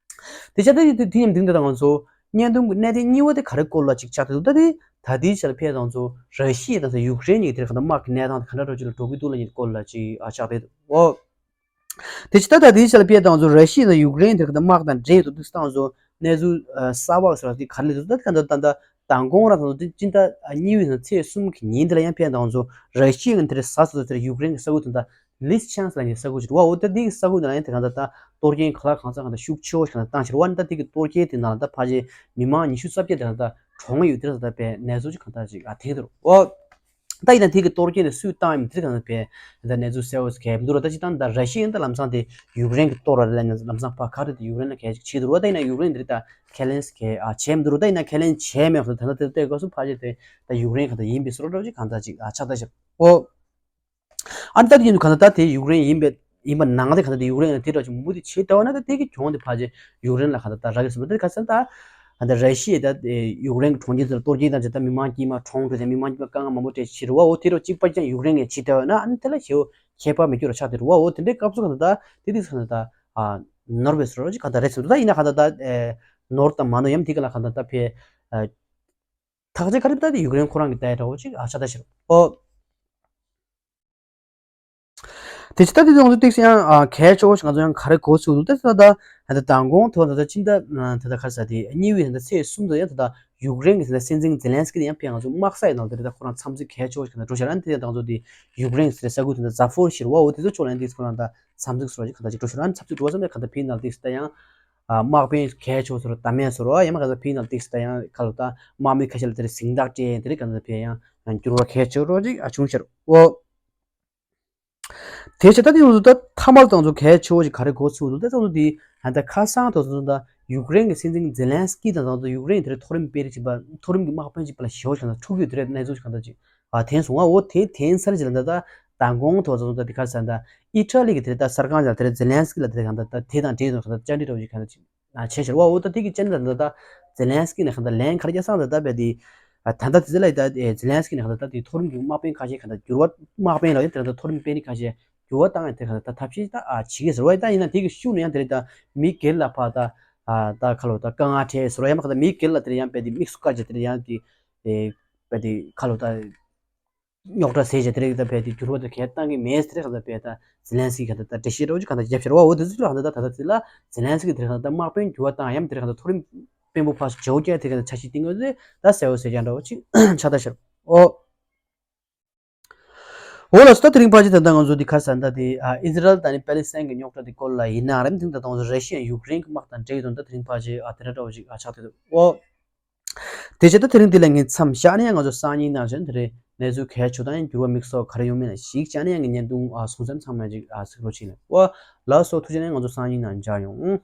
དེ་ཆ་ད་དེ་དེ་ཡིན་དུས་ད་ང་ཚོ་བརྙན་ཐུང་གི་གནད་དོན་གཉིས་པ་དེ་ག་རེ་སྐོར་ལ་ཅིག་ཆགས་བསྡད་འདུག་ད་དེ་ད་དེའི་ཆར་ཕེབས་ད་ང་ཚོ་ར་ཤི་ཡ་དང་ཡུཀ་རེན་གཉིས་དེར་ག་ད་དམག་གི་གནས་སྟངས་དེ་ག་འདྲ་འདྲ་བོ་ཅིག་ལ་འགྲོ་གི་འདུག་ལབ་མཁན་སྐོར་ལ་ཅིག་ཨ་ཆགས་བསྡད་འདུག་འོ། དེ་ཕྱི་ད་ལྟ་དེའི་ཆ་ལ་ཕེབས་དང་ཚོ་ར་ཤི་ཡ་དང་ཡུཀ་རེན་དེར་ག་དམག་དང་འབྲེལ་ཡོད་དུས་སྟངས་ཚོ་གནས་ཚུལ་གསར་པ་ཟེར་བ་དེ་ག་རེ་ལས་ཚོ་ད་ག་ད་ད་ད་མདང་དགོང་རང་དང་ཚོ་སྤྱི་ཟླ་གཉིས་པའི་ཚེས་གསུམ་གྱི་ཉིན་དེ་ལ་ཡང་ཕེབས་དང་ཚོ་ར་ཤི་ཡ་དེར་ས་ཚོ་དེར་ཡུཀ་རེན་གྱི་ས་ཁུལ་དུ་ད་ལིས་ཆང་ལ་ཉེ་ས་ཁུལ་ཅིག་རེད་བ། འོ་ད་དེ་གི་ས་ཁུལ་དེ་ལ་ཡང་དེ་ག་ད་ད་གཏོར་སྐྱོན་ག་ལ་གང་ས་གང་ད་ཤུགས་ཆེ་བོ་ཞིག་ག་ད་བཏང་ཕྱིར་བ་ནི་ད་དེ་གི་གཏོར་སྐྱོན་དེ་ནང་ལ་ད་ཕལ་ཆེར་མི་མང་ཉི་ཤུ་རྩ་བརྒྱད་དེ་ག་ད་གྲོངས་ཡོད་དེ་ར་ད་པའི་གནས་ཚུལ་ཅིག་ག་ད་ཅིག་ཨ་ཐེངས་དེར་འོ། ད་ཡིན་ན་དེ་གི་གཏོར་སྐྱོན་དེ་སུས་བཏང་ཡིན་མིན་དེ་གང་ལ་བས་ད་གནས་ཚུལ་གསལ་བོ་གལ་མི་འདུག་ར། ད་ཅི་ལྟར་ད་ར་ཤི་ཡ་ཡིན་ད་ལམ་སང་དེ་ཡུཀ་རེན་གི་གཏོར་བ་རེད་ལབ་ནས་ལམ་སང་ཕ་ག་རེ་དེ་ཡུཀ་རེན་ལ་གལ་ཆེ་འདུག་ར། ད་ཡིན་ན་ཡུཀ་རེན་འདི་ད་ཁས་ལེན་གལ་ཨ་བྱས་མི་འདུག་ར། ད་ཡིན་ན་ཁས་ལེན་བྱས་མེད་ད་ད་ད་ལྟའི་སྐབས་སུ་ཕ་ཆེ་དེ་ད་ཡུཀ་རེན་ག་ད་ཡིན་པའི་བཟོ་འདྲ་ཅིག་གང་ད་ཅིག་ཨ་ཆགས་ད་ཞིག་ཨོ། ཨ་ནི་ད་དེ་ཡིན་དུས་གང་ལྟར་ད་དེ་ཡུཀ་རེན་ཡིན་པའི་ཡིན་པ་ནང་ལ་གང་ལྟར་དེ་ཡུཀ་རེན་ལ་དེ་འདྲ་ཅིག་མུ་མཐུད་བྱེད་བསྡད་པ་ན་ད་དེ་གི་གྱོང་དེ་ཕལ་ཆེར་ཡུཀ་རེན་ལ་གང་ལྟར་ད་རག་གི་ཟེར་བ་དེ་ག་ཚོད་ད་གང་ལྟར་ར་ཤི་ཡས་ད་ཡུཀ་རེན་གི་གྲོང་ཁྱེར་དེ་ལ་གཏོར་སྐྱོན་བཏང་བྱས་ད་མི་མང་དཀྱུས་མ་གྲོངས་འགྲོ་བྱས་མི་མང་དཀྱུས་མ་དཀའ་ངལ་མང་པོ་འཕྲད་ཕྱིར་བ་འོ་དེ་འདྲ་གཅིག་པ་ཅང་ཡུཀ་རེན་གིས་བྱེད་བསྡད་པ་ན་ཨ་ནི་དེ་ལ་ཞེ་པོ་ཁྱད་པར་མི་སྐྱོ་ར་ཆགས་དེ་རུ་བ་འོ་དེ་འདྲའི་སྐབས་སུ་གང་ལྟར་ད་དེ་དུས་གང་ལྟར་ད་ནོར་བའི་བཟོ་འདྲ་ཅིག་གང་ལྟར་རེད་ཟེར་འདུག་ད་ཡིན་ན་གང་ལྟར་ད་ནོར་དང་མ་ནོར་ཡང་དེ་ག་ལ་གང་ལྟར་ད་ཕེ་ཐག་གཅོད་ག་རེ་ད་དེ་ཡུཀ་རེན་ཁོ་རང་གི་ད་འདྲ་བོ་ཅིག་ཨ་ཆགས་ད་ཕྱིར་ཨོ། ད་ དེ་ཕྱི་ད་དེ་ང་ཚོ་ཏིག་ཙམ་ཡང་ཨ་གལ་ཆེ་བོ་ཞིག་ང་ཚོ་ཡང་ག་རེ་གོ་ཚུལ་འདུག་ད་ད་ད་ད་མདང་དགོང་དེ་བ་ད་ད་ཕྱི་ཟླ་ད་ད་ག་རེ་ཟེར་དེ་གཉིས་པའི་ད་ད་ཚེས་གསུམ་དུ་ཡང་ད་ད་ཡུཀ་རེན་གྱི་ད་ད་སྲིད་འཛིན་ཛེ་ལན་སི་ཀི་དེ་ཡང་ཕེབས་ང་ཚོ་དམག་ས་ཡི་ནང་དེ་རེད། ད་ཁོ་རང་འཚམས་གཟིགས་གལ་ཆེ་བོ་ཞིག་ད་འགྲོ་ཤག་ཨ་ནི་དེ་ད་ང་ཚོ་དེ་ཡུཀ་རེན་གྱི་ས་ཁུལ་དེ་ད་ཛ་ཕོ་རི་ཞེས་པ་འོ་དེ་ཚོ་ཕྱོགས་ལ་ཡང་ཏིག་ཙམ་ཁོ་རང་ད་འཚམས་གཟིགས་སོགས་ཅིག་ག་ད་ཅིག་འགྲོ་ཤག་ཨ་ནི་འཚམས་གཟིགས་འགྲོ་བ་ཙམ་ལས་ག་ད་ཕེབས་ནང་ཏིག་ཙམ་ད་ཡང་ཨ་དམག་དཔོན་གལ་ཆེ་བོ་ཟེར་རོ་ད་མེད་ཟེར་རོ་ཡང་མ་ག་ད་ཕེབས་ནང་ཏིག་ཙམ་ད་ཡང་ཁ་ལོ་ད་དམག་མི་ཁ་ཤས་ལ་དེ་རེད་གཟེངས་རྟགས་སྤྲད་དེ་རེད་ག་ད་ཕེབས་ཡང་ཡང་འགྱུར་བ་གལ་ཆེ་བོ་ཅིག་ཨ་བྱུང་ཤག་འོ། དེ་བྱས་ད་དེ་ཡོང་དུས་ད་མཐའ་མར་ད་ང་ཚོ་གལ་ཆེ་བོ་ཞིག་ག་རེ་གོ་ཚུལ་འདུག་ད་ང་ཚོ་དེ་ད་ཁ་སང་ད་ང་ཚོ་ད་ཡུཀ་རེན་གྱི་སྲིད་འཛིན་ཛེ་ལན་སི་ཀི་དང་ད་ང་ཚོ་ཡུཀ་རེན་དེ་རེད་མཐོ་རིམ་དཔོན་རིགས་ཅིག་པ་མཐོ་རིམ་གྱི་དམག་དཔོན་ཅིག་པ་ལ་ཞེ་བོ་ཞིག་ད་ཐུག་ཡོད་དེ་རེད་གནས་ཚུལ་ཞིག་ག་ད་ཅིག་ཨ་ཐོན་སོང་ང་འོ་དེ་ཐོན་ཚར་རྗེས་ལ་ད་ད་མདང་དགོང་དེ་ང་ཚོ་ད་དེ་ག་རེ་ཟེར་ད་ཨི་ཊ་ལི་གི་དེ་རེད་ད་གསར་ཁང་ཅིག་ལ་དེ་རེད་ཛེ་ལན་སི་ཀི་ལ་དེ་རེད་གང་ད་ད་དེ་དང་འབྲེལ་ཡོད་ད་བཅར་འདྲི་འདྲ་བོ་ཞིག་ག་ད་ཅིག་ཨ་བྱས་ཤག་བ། འོ་ད་དེ་གི་ཅན་ད་ད་ད་ཛེ་ལན་སི་ཀི་ནས་གང་ད་ལན་ག་རེ་རྒྱག་སོང་ད་ད་བས་དེ་ཨ་ད་ད་དེ་ཚོ་ལ་ད་ཨེ་ཛེ་ལན་སི་ཀི་ནས་གང་ད་ད་དེ་མཐོ་རིམ་གྱི་དམག་དཔོན་ཁ་ཤས་གང་ད་འགྱུར་བ་དམག་དཔོན་ལ་ཡོད་དེ་ད་མཐོ་རིམ་དཔོན་རིགས་ཁ་ཤས་འགྱུར་བ་བཏང་ཡང་དེ་གང་ད་ད་ཐབས་ཤེས་ད་ཨ་བྱེད་ཀྱི་ཟེར་བ་ད་ཡིན་ན་དེ་གི་ཤུགས་ནས་ཡང་དེ་རེད་ད་མི་སྒེར་ལ་ཕར་ད་ཨ་ད་ཁ་ལོ་ད་དཀའ་ངལ་འཕྲད་ཟེར་བ་ཡང་མ་གང་ད་མི་སྒེར་ལ་དེ་རེད་ཡང་བས་དེ་དམིགས་སུ་བཀར་བྱས་དེ་རེད་ཡང་དེ་ཨེ་བས་དེ་ཁ་ལོ་ད། རྙོག་དྲ་ཟེར་བྱས་དེ་རིང་ད་བས་དེ་འགྱུར་བ་དེ་གས་བཏང་གི་མེད་ཟེར་ག་ད་བས་ད་ཛེ་ལན་སི་ཀི་ག་ད་ད་འགྲེལ་བཤད་རོགས་ཅིག་ག་ད་རྒྱབ་ཤར་བ་འོ་དེ་ཚོ་ལ་ག་ད་ད་ད་ད་དེ་ལ་ཛེ་ལན་སི་ཀི་དེ་རིང་ག་ད་དམག་དཔོན་འགྱུར་བ་བཏང་ཡམ་དེ་རིང་ག་ད་མཐོ་རིམ་དཔོན་པོ་ཕར་བྱེའུ་རྒྱལ་དེ་ག་ད་འཆར་གཞི་བཏིང་གི་ཟེར་ད་གསལ་བོ་ཟེར་ཀྱང་འདྲ་བོ་ཅིག་ཆགས་ད་ཤར་འོ། འོ་ལགས་སོ་ད་དེ་རིང་ཕལ་ཆེར་ད་ད་ང་ཚོ་འདི་ག་ས་ད་དེ་ཨི་ཟི་རལ་དང་ནི་པེ་ལི་སི་ཐན་གི་རྙོག་དྲ་དེ་སྐོར་ལ་ཡིན་ན་རེད་དེ་ད་ད་ང་ཚོ་ར་ཤི་ཡ་ཡུཀ་རེན་གི་དམག་དང་འབྲེལ་ཡོད་དོན་ད་དེ་རིང་ཕལ་ཆེར་ཨ་དེ་འདྲ་འདྲ་བོ་ཅིག་ཨ་ཆགས་ཐུབ་འོ། དེ་བྱས་ད་དེ་རིང་འདི་ལ་ངས་མཚམས་བཞག་ནས་ཡང་ང་ཚོ་སང་ཉིན་ནང་བཞིན་དེ་རིང་གནས་ཚུལ་གལ་ཆེ་དང་ཡང་འགྱུར་བ་དམིགས་སུ་ག་རེ་ཡོང་མིན་ལ་གཞིགས་བྱས་ནས་ཡང་ངས་བརྙན་ཐུང་ཨ་གསུང་མཚམས་ཚང་མ་ཅིག་ཨ་གཟིགས་རོགས་བྱེད་ལ། ཨོ་ལགས་སོ་ཐུགས་རྗེ་ཆེ་ནས་ང་ཚོ་སང་ཉིན་ནང་མཇལ་ཡོང་།